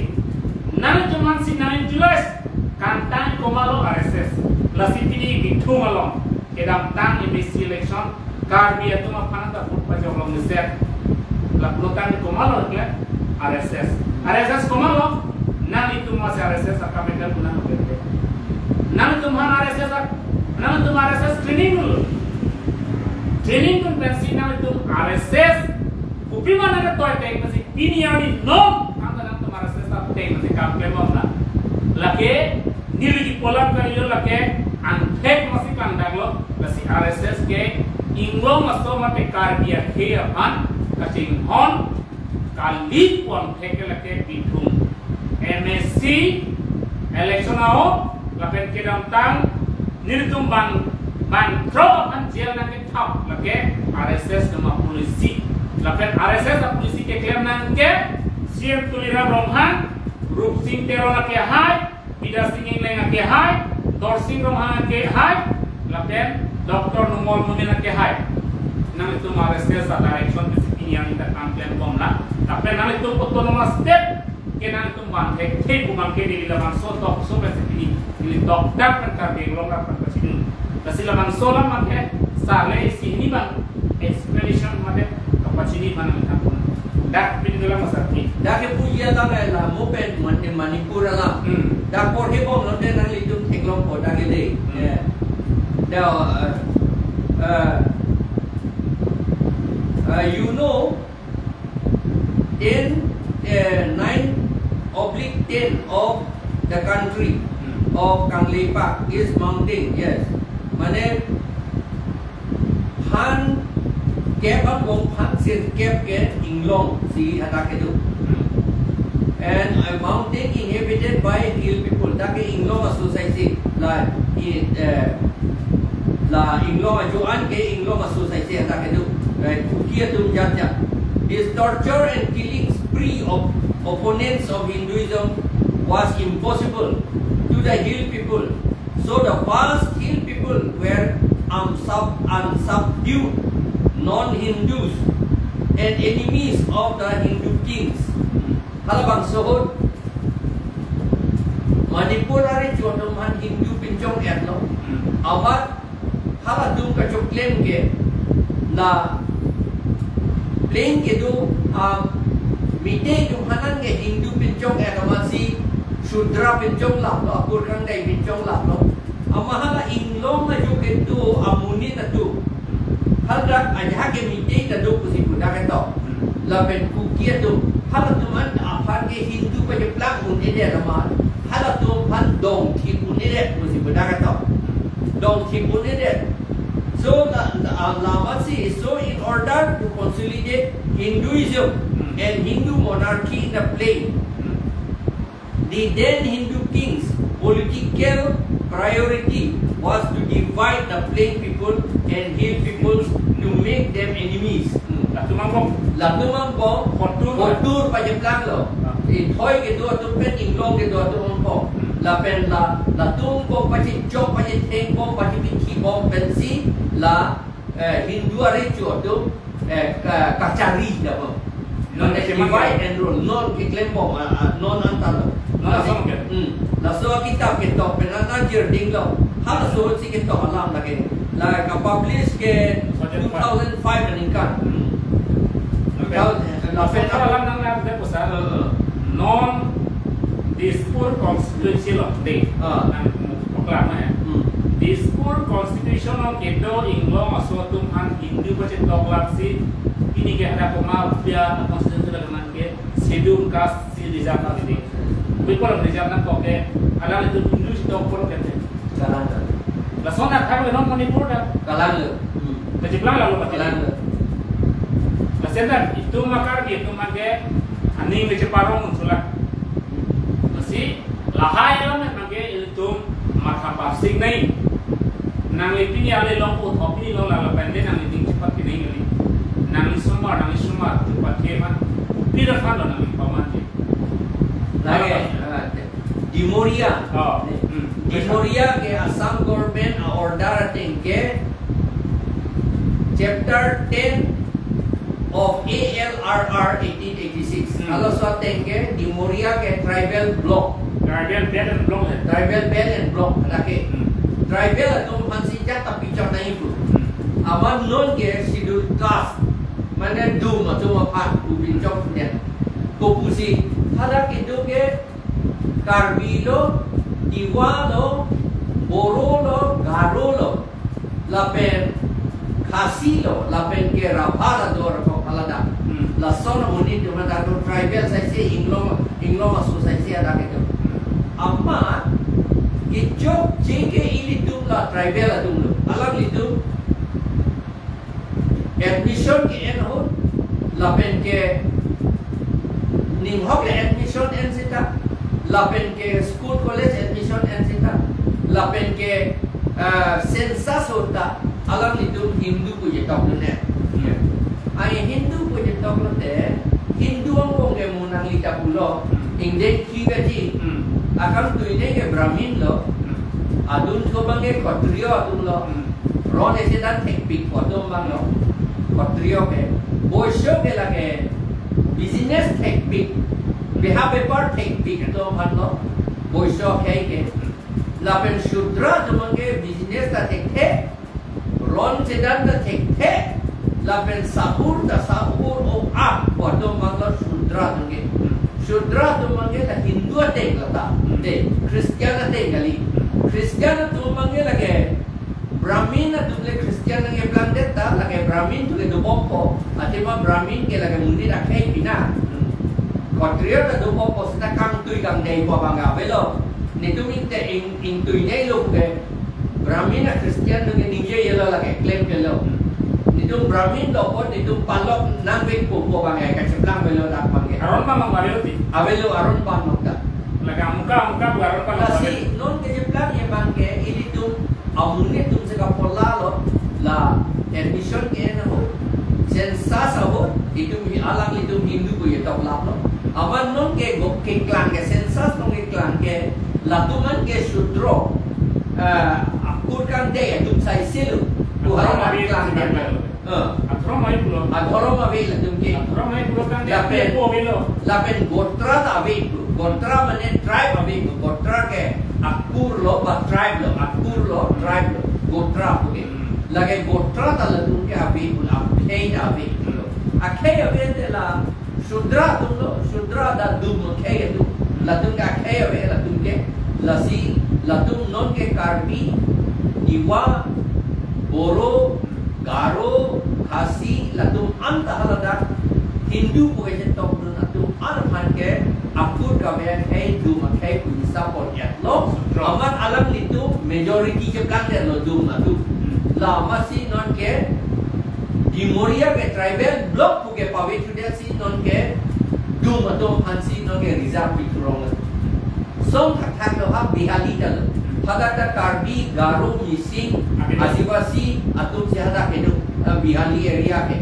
Nangtum mansi nang utilize kangtang komatlo R S S. Lasi pini Bithung along kedamtang M A C election Karbi atum aphan ta vote pajok long meset. La pulotangte komatlo ke R S S. R S S komatlo? Nanglitum masi R S S akam ekdam guna ke. Nanglitum aphan R S S a, nanglitum R S S training dun. Training dun pensi nanglitum R S S kopi mana ke toiteng pensi pini arni non, anta nangtum R S S ta teng masi kam klembom na. Lake neli kipu alam kalilo lake angthek masi klangdaklo, lasi R S S ke Inglong aso mate Karbi akhei aphan kachinghon kali pu angthek ke lake Bithung M A C election a-o, lapen kedamtang nelitum bang, bang throk aphan jail nangke thap lake R S S nama policy. Lapen R S S a-policy keklem nangke C M Tuliram Ronghang, Rupsing Teron akehai, Bidya Sing Engleng akehai, Dorsing Ronghang akehai, lapen Doctor Numal Momin akehai. Nangtum R S S a-direction pensi pini arni ta kam klembom na. Lapen nangtum autonomous state ke nangtum bang thekthe pu abang ke neli labangso tokso pensi pini neli tokdak pen Karbi Anglong rat aphan pachini. Lasi labangso alam abang ke sale isi hini abang explanation mate kapachini mana mitha pun. Dak pini dalam masa pini. Dak kepu iya tang la mo pen Mani-, Manipur alam. Hmm. Dak porhebom lote nanglitum theklongpo dak ke de. Hmm. Ya. Dak, uh, uh, uh, you know, ten, eh, nine oblique ten of the country, hmm, of Kangleipak is mountain, yes. Mane phan kep angbong phan sirkep ke Inglong si hadak kedo. Hmm. And a mountain inhabited by hill people. Dak ke Inglong a-society. La, i, eh, la Inglong ajo-an ke Inglong a-society hadak kedo. Right? Kuki atum jat jat. This torture and killing spree of opponents of Hinduism was impossible to the hill people. So the first hill people were unsub-, unsubdued, non-Hindus, and enemies of the Hindu kings. Halabangso ahut Manipur arecho atum aphan Hindu pinchong-etlo. Amat Halatum kachoklem ke la pleng kedo, ah, Meitei atum aphan ke Hindu pinchong et amatsi Shudra pinchonglaplo, akur kangdai pinchonglaplo. Amat hala inglong ajo kedo amonit atum, hadak ajahak ke Meitei ta do pusi pu dak ketok. Lapen Kuki atum, halatum an aphan ke Hindu pacheplang un-edet amat, halatum aphan dongthip un-edet pusi pu dak ketok. Dongthip un-edet. So la, la, la amatsi, so in order to consolidate Hinduism and Hindu monarchy in the plain, the then Hindu king's political priority was to divide the plain people and hill peoples to make them enemies. Hmm, latum angbong. Latum angbong. Hotur. Hotur pacheplanglo. Ah. Ithoi kedo atum pen inglong kedo atum angbong. Hmm. Lapen la, latum angbong pachejok, pachetheng bom, pachepikhibom pensi la, eh, Hindu arecho atum, eh, ka-, kachari dabo. Non, mane, kecheman divide and rule. Non keklembom, ah, ah, non anta lo. Non asam ke? Hmm. Laso akitap ketok pen an ajir dinglo. Halaso si ketok alam lake. La kapublish ke two thousand five aningkan. Hmm. Two thousand, lapen laso alam nang nang de posa. Heeh. Non Dispur constituency lo de. Ah. Nang poklang na ya. Hmm. Dispur constitution along kedo inglong aso atum aphan Hindu pachetoklapsi, pini ke ada koma upya constitution lo nang ke Scheduled Caste si reserve na didi. People of reserve nangkok ke, alanglitum Hindu chetok pon ke. Kalang. Lason athak le non Manipur ta. Kalang le. Hmm. Kacheplang lalo pati. Kalang le. Lason dan itum ma Karbi atum abang ke aning kecheparong un sulak. Lasi lahai alam abang ke ilitum matha parsing nai. Nangli pini ale long ko thok pini long lala pende nangli ding chepat pini ngali. Nangli sumar, nangli sumar, chepat ke ma. Pira khan lo nangli paman ke. Lagi, ah, Dimoria. Oh, hmm. Dimoria ke Assam government a-order ateng ke chapter ten of A L R R eighteen eighty-six. Hmm. Halaso ateng ke Dimoria ke tribal block. Tribal belt and block hai. Tribal belt and block lake. Hmm. Tribal atum aphansi jat ta pichok nangji pu. Hmm. Amat non ke Scheduled Caste, mane dum atum aphan pu pinchok pu ne. Kopusi, hadak kedo ke Karbi lo, Tiwa lo, Boro lo, Garo lo, lapen Khasi lo, lapen ke Rabha ta do ra kok haladak. Hmm. Lason amonit atum ta do tribal saise, inglong, inglong aso saise hadak kedo. Hmm. Amat kechokche ke ilitum la tribal atum lo. Alanglitum admission ke-en ahut, lapen ke ninghok le admission en seta, lapen ke school college admission en seta, lapen ke, eh, census ahut ta, alanglitum Hindu pu chetok lo ne. Hmm. Ai Hindu pu chetok lote, Hindu angbong ke mo nangli ta pulo, Hmm. ingdeng khi kaji, Hmm. akam tuine ke Brahmin lo, Hmm. adunthu abang ke Kshatriya atum lo, Hmm. ron isi dan thekpik pu atum abang lo. Kshatriya ke, Vaishya ke lake business thekpik, beha bepar thekpik atum aphan lo Vaishya akhei ke. Lapen Shudra atum abang ke business ta thekthe, ron chedan ta thekthe, lapen sahur ta sahur o a pu atum abang lo Shudra atum ke. Shudra atum abang ke la Hindu ateng lata, de, Christian ateng kali. Christian atum abang ke lake Brahmin atum le Christian nangkeplang det ta, lake Brahmin atum ke dobompo, athema Brahmin ke lake monit akhei pina. Kshatriya ta dobompo seta kangtui kangdei pu abang ke avelo. Netum ingte ing, ingtui nei lo ke Brahmin a Christian atum ke ningje yelo lake, klem kelo. Netum Brahmin lo apot netum palok nangvekpo pu abang ke kacheplang avelo dak abang ke. Aron pa mang avelo ti? Avelo, aron pa mang ta. Lake amuka, amuka pu aron pa mang avelo. Lasi non kacheplang abang ke ilitum amonit atum si kapola lo, la admission ke-en ahut, census ahut, itum hi alanglitum Hindu pu chetoklaplo. Amat non ke go keklang ke census along keklang ke, latum an ke Shudra, eh, akur kangdei atum saise lo. Pu hala athromo ave keklang ke. Athromo ave. Eh. Athromo ave pulo. Athromo ave latum ke. Athromo ave pulo kan dia. Lapen, dia po avelo. Lapen gotra ta ave pu. Gotra mane tribe ave pu. Gotra ke akur lo ba tribe lo. Akur lo, tribe lo. Gotra pu ke. Hmm. Lake Batra ta latum ke ave, un akhei ave lo. Akhei ave te la Shudra atum lo, Shudra ta dum akhei atum. Latum ke akhei ave latum ke. Lasi latum non ke Karbi, Tiwa, Boro, Garo, Khasi, latum anta haladak Hindu pu kachetokdun atum aphan ke aput kave akhei dum akhei pu hisap pon-et lo. Amat alanglitum majority cheplang det lo dum atum. Lasi non ke Dimoria ke tribal block pu ke pave thudet si non ke dum atum aphan si non ke reserve pi thurong lo. Song thakthak lo ha Bihali ta lo. Hadak ta Karbi, Garo, Mising, Adivasi atum si hadak kedo, eh, Bihali area ke.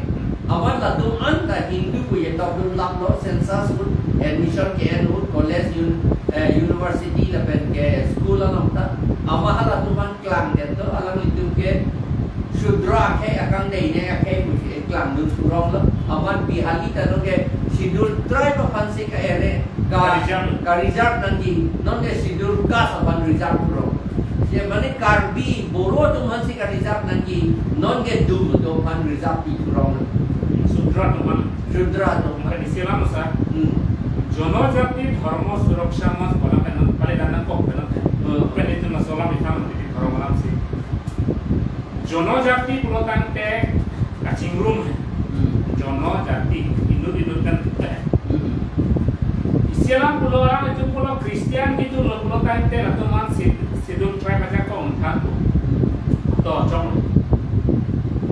Amat latum anta Hindu pu chetokdun lap lo, census ahut, admission ke-en ahut, college, un-, eh, university lapen ke school along ta. Amat halatum aphan klangdet lo, alanglitum ke Shudra akhei akangdei ne akhei pu ke klangdun thurong lo. Amat Bihali ta non ke Scheduled Tribe aphan si ka-ere, ka, ka-reserve, ka-reserve nangji, non ke Scheduled Caste aphan reserve thurong. Si mane Karbi, Boro atum aphan si ka-reserve nangji, non ke dum atum aphan reserve pi thurong. Shudra atum aphan. Shudra atum aphan. Isi alam sa. Hmm. Jonojati dhormo suraksha mas bola pen, pale dan nangkok pen. Hmm. Pen itum laso alam itham di dhormo alam si. Jonojati pulo tangte kachingrum he. Hmm. Jonojati, inut inut kan he. Hmm. Isi alam pulo, alanglitum pulo Christian gitu lo pulo tangte latum aphan Scheduled Tribe ajakong than. To chong.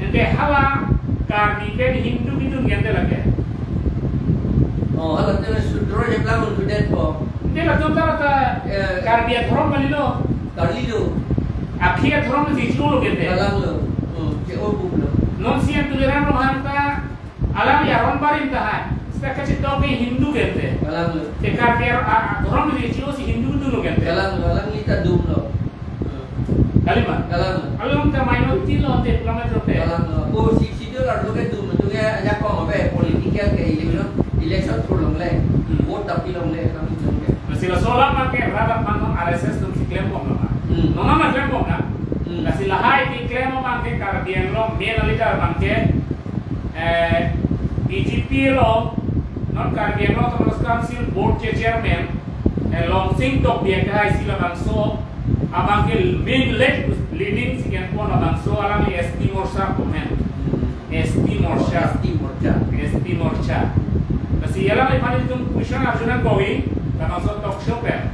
Ante hala Karbi pen Hindu gitu ngen te lake. Oh, hala te Shudra cheplang un thudet po. Ante latum ta, eh, Karbi adhorom kalilo. Kalilo. Akhei adhorom si chulo kente. Kalang lo. Hmm, che-o pup lo. Non si an Tuliram Ronghang ta alangli aron barim tahai. Seta kachetok ke Hindu kente. Kalang lo. Te Karbi a, a, adhorom si chulo si Hindu dunlo kente. Kalang lo, alangli ta dum lo. Hmm. Kali ma? Kalang lo. Along ta minority lo te kilometer te. Kalang lo. Ko si Schedule arlo ke dum, dum ke ajakong ave, political ke election, election thur longle, hmm, vote ta pi longle, kami dum ke. Lasi laso alam ke rat aphan non R S S atum si klembom lo ma. Hmm. Non ma klembom na. Hmm. Lasi lahai keklem abang ke Karbi Anglong main leader abang ke, eh, B J P lo, non Karbi Anglong Autonomous Council Board Chairman, eh, Longsing Tokbi ke hai si labangso abang ke main lead, leading si kempon labangso alangli S T Morcha komen. S T Morcha. S T Morcha. S T Morcha. Lasi alangliphan itum question arju nangkok-i, labangso talk show pen.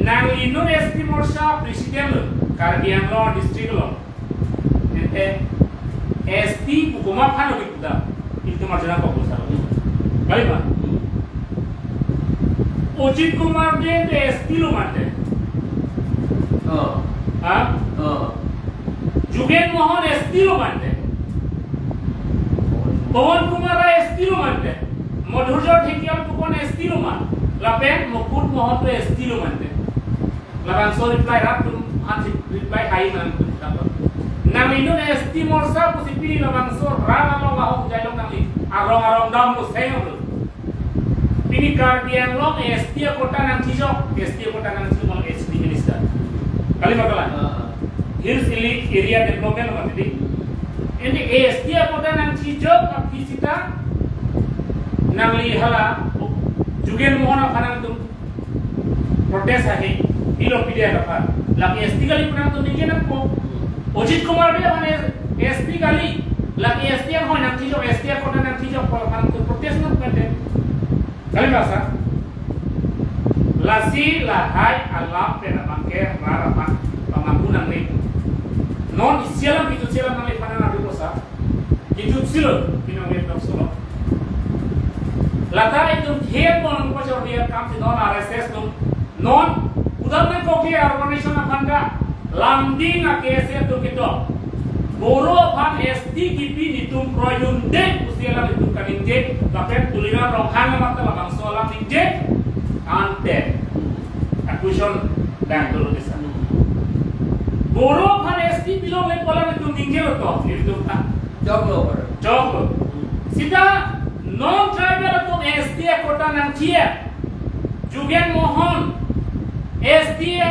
Nangli non S T Morcha president lo, Karbi Anglong district lo. Ante S T pu komat aphan lo di puta. Itum arju nangkok lo salo. Kali ma? Ajit Kumar Dey ante S T lo mante. Oh. Ha? Oh. Jugen Mohan S T lo mante. Pawan Kumar Rai S T lo mante. Madhurjot Dhekial pu kon S T lo ma. Lapen Mukut Mahanta S T lo mante. Labangso reply rat atum aphan si reply hai nang atum. Nangli non S T Morcha pusi pini labangso rat along ahok jai long nangli. Arong arong dam lo seng lo. Pini Karbi Anglong S T a-quota nangchijok, S T a-quota nangchijok, S T minister. Kali ma kalang? Ah. Hills Elite Area Development lo mati di. Ini S T a-quota nangchijok, aphi seta nangli hala Jugen Mohan aphan nangtum protest ahi, pilo pide aphan. Lake S T kali pu nangtum ningje nangpo. Ajit Kumar Dey aphan S T kali, lake S T anghoi nangchijok, S T a-quota nangchijok, pu aphan nangtum protest nangpo ante. Kali ma sa? Lasi lahai alam pen abang ke rat aphan pamanghu nangne. Non isi alam kitu isi alam nangliphan nang adu ko sa. Kitu silo, pinong nge tok solo. Lata itum hian pon pachor dia kam si non R S S atum. Non, udam nangkok-i organization aphan ta, Langding a-K S A atum ketok. Boro aphan S T kipi netum proyun de pusi alanglitum kaningje, lapen Tuliram Ronghang amat ta labangso alam ningje, ante. A-question dang dulu desa. Boro aphan S T pilongle pu alanglitum ningje lo to, netum ta. Jok lo, Boro. Jok lo. Seta non-tribal atum S T a-quota nangchijok. Jugen Mohan, S T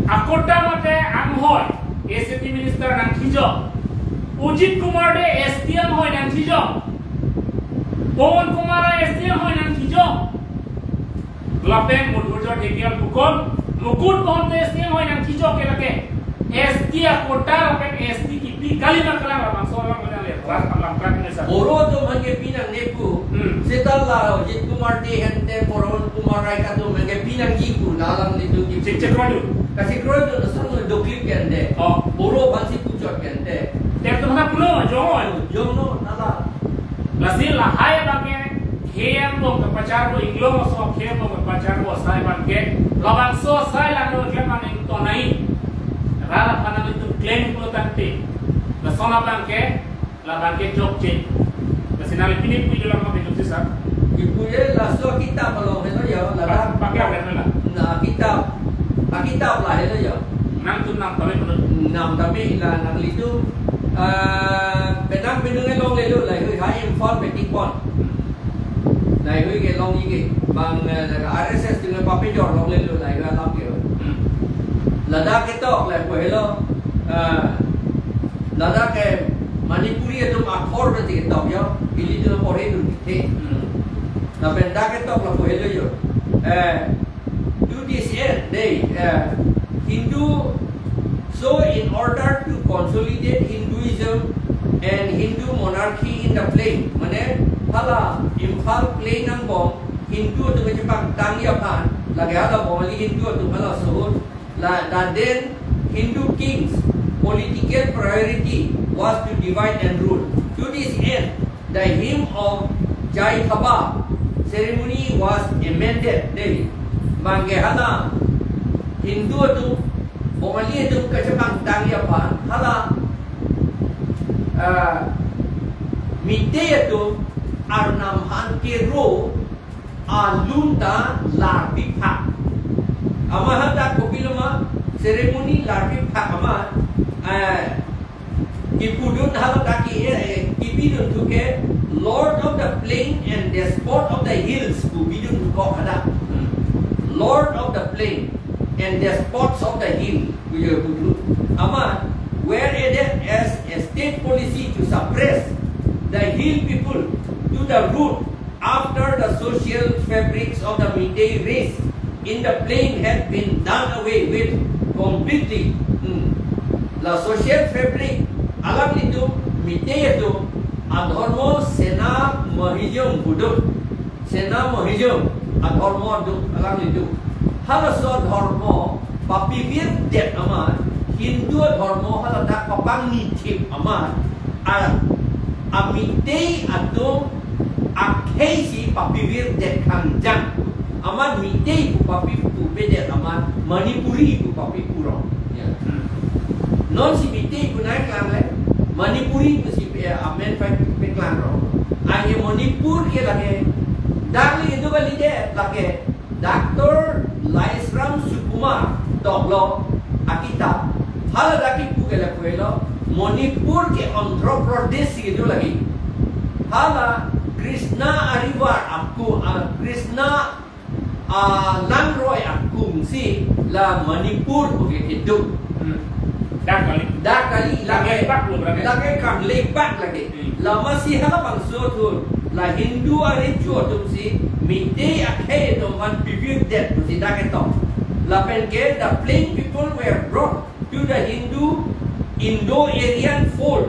a-quota mate anghoi. A C T minister nangthijok. Ajit Kumar Dey S T anghoi nangthijok. Pawan Kumar Rai S T anghoi nangthijok. Lapen Madhurjot Dhekial pukon, Mukut Mahanta S T anghoi nangthijok ke lake. S T a-quota lapen S T kipi kali ma kalang labangso alam mana le. Rat alam kan nesa. Boro atum aphan ke pinangnepo. Hmm. Seta la Ajit Kumar Dey ante, Pawan Kumar Rai atum aphan ke pinangjipo, la alanglitum ke. Chek chek roju. Kachekroi do, lason doklip ke ante. Oh. Boro aphansi puchot ke ante. Tem tum ha pulo, jongoi. Jongno, nala. Lasi lahai abang ke, khei angbong kepacharbo, inglong aso khei angbong kepacharbo asai abang ke, labangso asai langno ke mane tonai. Rat aphan nangtum claim pulo tangte. Lason abang ke, labang ke chokche. Lasi nangli pini puji lang ma bejok sisa. Ipuji laso kitab along helo ya, ladak. Pak-, pakai apa helo la? Na kitab, a kitab la helo ya. Nangtum nam tame pulo. Nam tame la nanglitum, ah, penang penung longlelo lahai, hai Imphal meeting pon. Lahai ke longji ke bang, eh, R S S atum papejor longlelo lahai alam ke. Hmm. Ladak ketok lapu helo, ah, ladak ke Manipuri atum akhor berarti ketok yo, ilitum porhe dun ke. Hmm. Lapen dak ketok lapu helo yo. Eh, to this end, they, uh, Hindu, so in order to consolidate Hinduism and Hindu monarchy in the plain, mane hala Imphal plain angbong Hindu atum kachepangtangji aphan, lake hala Bongali Hindu atum hala sohor, la, the then Hindu kings' political priority was to divide and rule. To this end, the hymn of Jai Thaba ceremony was amended. Dei, bang ke hala Hindu atum, Bongali atum kachepangtangji aphan, hala, ah, Meitei atum arnam aphan kero alun ta larpi phak. Amat hadak kopilo ma ceremony larpi phak amat, eh, kipudun haladak ke, eh, kipidun thu ke Lord of the Plain and Despot of the Hills pu pidun thu kok hadak. Hmm. Lord of the Plain and Despots of the Hill pu yo pudun. Amat were added as a state policy to suppress the hill people to the root after the social fabrics of the Meitei race in the plain had been done away with completely. Hmm. La social fabric alanglitum Meitei atum adhormo Sena Mahajem pudun. Sena Mahajem adhormo do alanglitum. Halaso adhormo papivirdet amat, Hindu adhormo haladak papangnithip amat, a, a Meitei atum akhei si papivirdet khangjang. Amat Meitei pu papipupedet amat Manipuri pu papipurong. Ya. Hmm. Non si Meitei pu nangklang le, Manipuri pu si pe, amen pe, peklang rong. Anke Manipur ke lake, dak le itu kali de, lake, Doctor Laisram Sukumar doklo akitap. Haladak kipu ke lapu helo, Manipur ke Andhra Pradesh si kedo lagi. Hala Krishna arivar aku, ah, Krishna, ah, langroi akung si la Manipur pu ke kedo. Hmm. Dak kali. Dak kali, lake, lake pak lo berarti. Lake kanglepak lake. Hmm. Lama si halabangso atum, la Hindu arecho atum si, Meitei akhei atum aphan pivirdet pusi dak ketok. Lapen ke, the plain people were brought to the Hindu Indo-Aryan fold,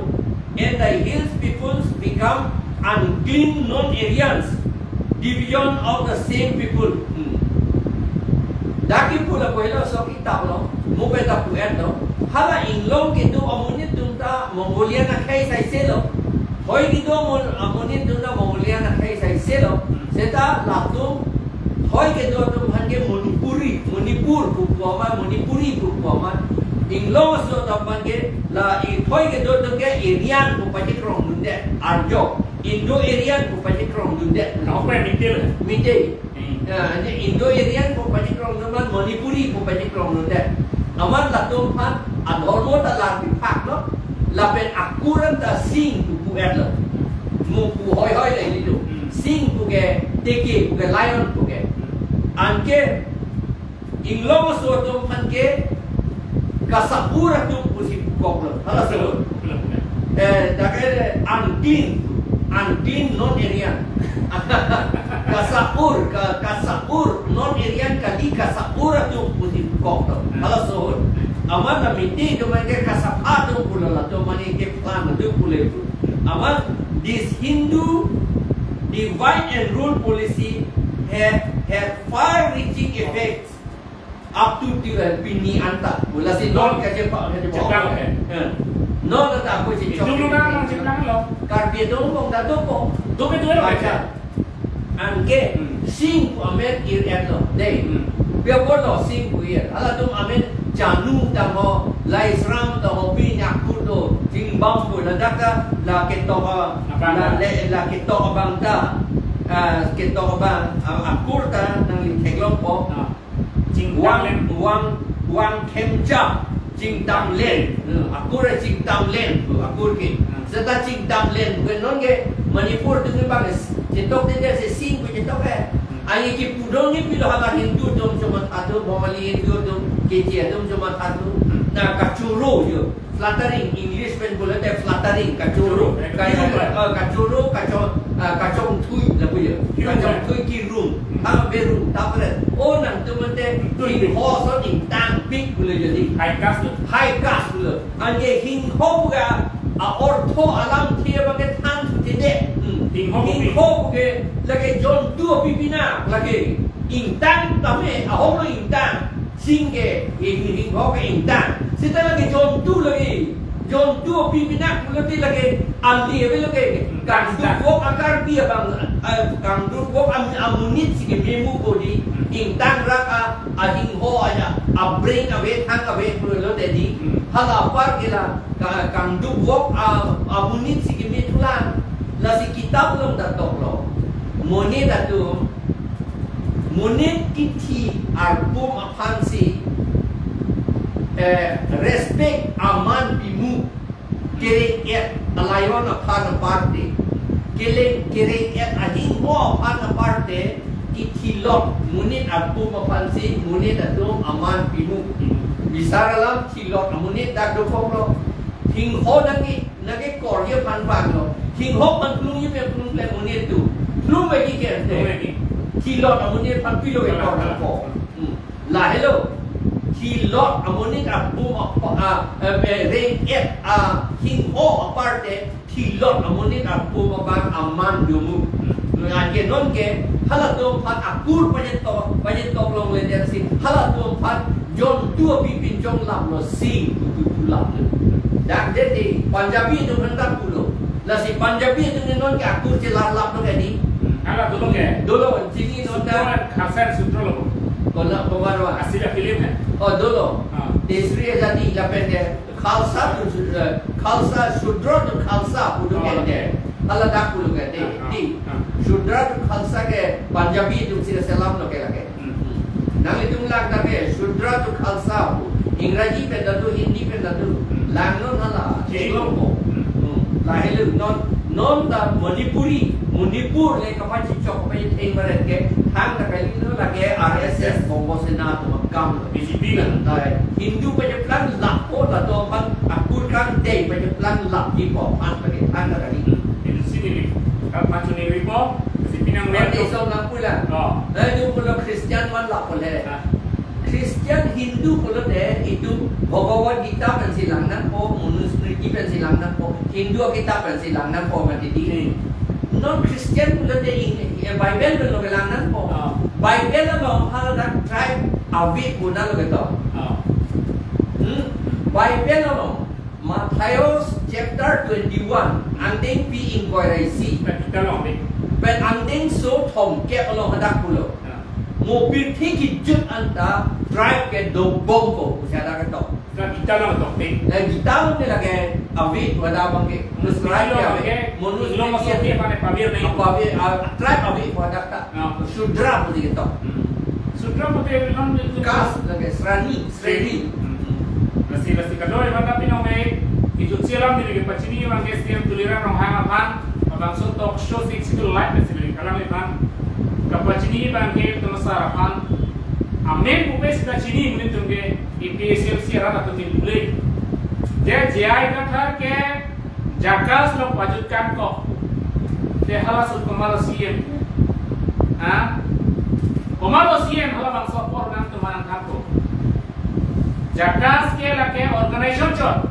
and the hills peoples become unclean non-Aryans, division of the same people. Hmm. Dak kipu lapu helo so kitap lo, mo pen ta pu-et lo. Hala inglong kedo amonit atum ta Mongolian akhei saise lo. Thoi kedo amon-, amonit atum ta Mongolian akhei saise lo. Seta latum thoi kedo atum aphan ke Manipuri, Manipur pu pu amat, Manipuri pu pu amat. Inglong aso atum aphan ke la i thoi kedo atum ke Aryan pu pachekrong dunde, Arjo. Indo-Aryan pu pachekrong dunde. Nokpre Meitei le? Meitei. Hmm. Ya, ini Indo-Aryan pu pachekrong dun amat Manipuri pu pachekrong dunde. Amat latum aphan adhormo ta larpi phak lo. Lapen akur an ta Singh pu pu-et lo. Mo pu hoi hoi le helo. Hmm. Singh pu ke teke, pu ke lion pu ke. Hmm. Anke inglong aso atum aphan ke kasabur atum pusi pu. koklo. Halaso. Eh, dak ke unclean, unclean non Aryan. Kasa-ur, ka, kasa-ur non Aryan kali, kasa-ur atum pusi koklo. Halaso. Amat na miti atum ke kasapha atum pulo, latum mane keplang atum pulo. Amat this Hindu divide and rule policy had, had far-reaching effects up to the, uh, pini anta. Lasi non kaje pa, kaje pa. Cheplang, eh. Eh. Non anta ako si chok. Itu lu kan cheplang lo. Karbi dong kong da dong kong. Dong itu lo. Baca. Anke, hmm, sing pu amen ir-et lo. Dei. Hmm. Pia bor lo sing pu ir. Halatum amen Chanu tangho, Laisram tangho, pi nyakur do, jingbam pu, ladak ta, la ketok, ah, apa, la apa? Le, la ketok abang ta, ah, ketok abang, ah, akur ta nangli theklongpo. Ah. Chingdam Wang, len. Wang, Wang Khemchap, Chingdamlen. Hmm, akur Chingdamlen, akur ke. Hmm. Seta Chingdamlen, bukan non ke Manipur tu ke bang, chetok tete se sing pu chetok eh. Hmm. Ani ke pudong ni pilo hala Hindu atum cuma satu, Bongali Hindu atum, Keche atum cuma satu. Hmm. Na kachoro yo. Flattering, English pen pulote flattering, kachoro, kachoro, eh, kachoro, kachong, eh, kachongthui lapu yo. Kachongthui, kirung, ha, berung, tapret. O nangtum ante, thui, ingho ason ingtangpik pulo jadi. High caste lo. High caste pulo. Anke hingho pu ke, a ortho alamthe abang ke than thuthe de. Hmm. Hingho pu ke. Hingho pu ke, lake jontu apipi na, lake ingtang tame, ahong lo ingtang. Sing ke, hing, hingho ke ingtang. Seta lake jontu lake. Jontu apipi na pulote lake ali ave lake. Kangduk vok a Karbi abang, eh, kangduk vok am-, amonit si keme mu ko di. Ingtang rak a, ahingho aja. Abreng ave, thang ave pulote di. Hala apar ke la, ka-, kangduk vok a, amonit si keme thulang. Lasi kitap along ta toklo. Monit atum, monit kithi arpum aphansi, eh, respect aman pimu, kereng-et a-lion aphan aparte, keleng kereng-et ahingho aphan aparte, kithilot monit arpum aphansi monit atum aman pimu. Bisar alam thilot amonit dak dokoklo. Hingho nangke, nangke kor ye aphan vanglo. Hingho aphan plung ye aphan plung le monit atum. Plung lagi ke ante. Plung lagi. Thilot amonit aphan pilo ke kor nangpo. Hmm. Lahelo. Thilot amonit arpum apa, a, eh, reng-et ahingho aparte, thilot amonit arpum abang aman domu. Anke nonke, halatum aphan akur pajetok, pajetok longle densi, halatum aphan jontu apipi chonglaplo, sing putu pulaplo. Dak dede, Punjabi atum hendak pulo. Lasi Punjabi atum nonke akur chelarlaplo ke di. Hala dolo ke? Dolo, chini non dak. Sudro, Khalsa Sudro lo. Kola, komarwa. Asli film hai. Oh, dolo. Ah. Tisri Azadi lapen ke. Khalsa to, eh, Khalsa, Shudra to Khalsa, pulo ke de. Oh, okay. Hala dak pulo ke de. Ah, ah, di. Ah. Shudra to Khalsa ke Punjabi atum si selamlo ke lake. Hmm. Nanglitum lang dak ke Shudra to Khalsa pu. Ingraji pen ta do, Hindi pen ta do. Hmm. Langnon hala. Chini. Eglong po. Hmm. Hmm. Lahelo non, non ta Manipuri, Manipur le kapachichok, kapachitheng baret ke. Thang ta kalilo lake R S S, Bongo Sena atum akam. B J P kan. Hindu pacheplang lapo, latum aphan akur kangdei pacheplang lap, hipo aphan pachethang na kali. Hmm. Itu sini ni. Kan pacu ni ripo, si pinang. Ante ripo. Isom nang pulang. Oh. Eh, itu pulo Christian man lapo le. Ah. Christian, Hindu pulote itum Bhagavad Gita pensi lang nangpo, Manusmriti pensi lang nangpo, Hindu akitap pensi lang nangpo mati di. Hmm. Non Christian pulote in, eh, Bible pen lo ke lang nangpo. Ah. Bible along haladak tribe ave pu nanglo ketok. Ah. Hmm? Bible along Matthaios chapter twenty-one, angdengpi ingkoi ra isi. Seta Gita along dei. Pen angdengso thomkep along hadak pulo. Ah. Mo pirthe kejut anta tribe ke dobompo pusi hadak ketok. Seta Gita along tokte. Eh, Gita along ke lake ave pu hadak abang ke. Manusmriti along ave. Ke, Manusmriti along masuk ave. Ke mana pabir nai. Apa ave, ah, tribe ave pu hadak ta. Ah. Shudra pusi ketok. Hmm. Shudra pusi along itu. Caste lake, srani, sreni. Hmm. Lasi, lasi kadoi mata pinong nai, itu chelam di lagi pachini abang ke S D M Tuliram Ronghang aphan, abang so talk show six to live lasi lagi kalang aphan. Kapachini abang ke Thomas Sar aphan. Amen pupe seta chini monit atum ke A P H L C arat atum min pule. Te J I Kathar ke JACAS along pajutkan kok. Te halaso komatlo C E M? Ha? Komatlo C E M halabangso apor nangtum aphan nangthanpo. JACAS ke lake organization chot.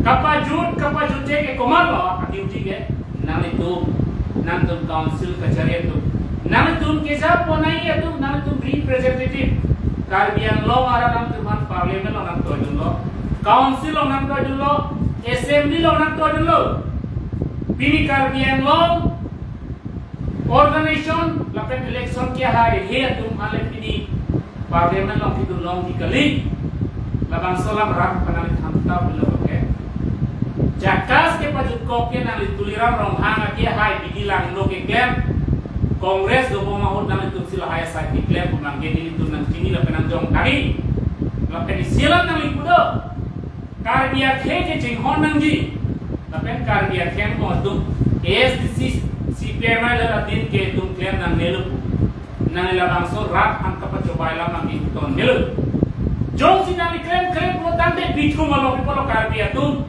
Kapajut, kapajutje ke komatlo, a-duty ke nanglitum, nangtum council kachari atum. Nangtum keja ponai atum, nangtum representative. Karbi Anglong arat nangtum aphan parliament along nangtoidunlo. Council along nangtoidunlo. Assembly along nangtoidunlo. Pini Karbi Anglong organization lapen election kehaihe atum ale pini parliament along kidun longji kali. Labangso alam rat aphan nangli than tha pulo ke. JACAS kepajut kok ke nangli Tuliram Ronghang akehai bidi langno keklem. Congress dobom ahut nanglitumsi lahai asai keklem pu nangke nelitum nangchini lapen nangjong tagi. Lapen isi alam nangli pu do. Karbi akhei kechinghon nangji. Lapen Karbi akhei angbong atum A S D C, C P I M I le latin ke itum klem nangnelo pu. Nangli labangso rat aphan kapachobai alam nangli tonnelo. Jongsi nangli klem klem pulo tangte bithum along pulo Karbi atum.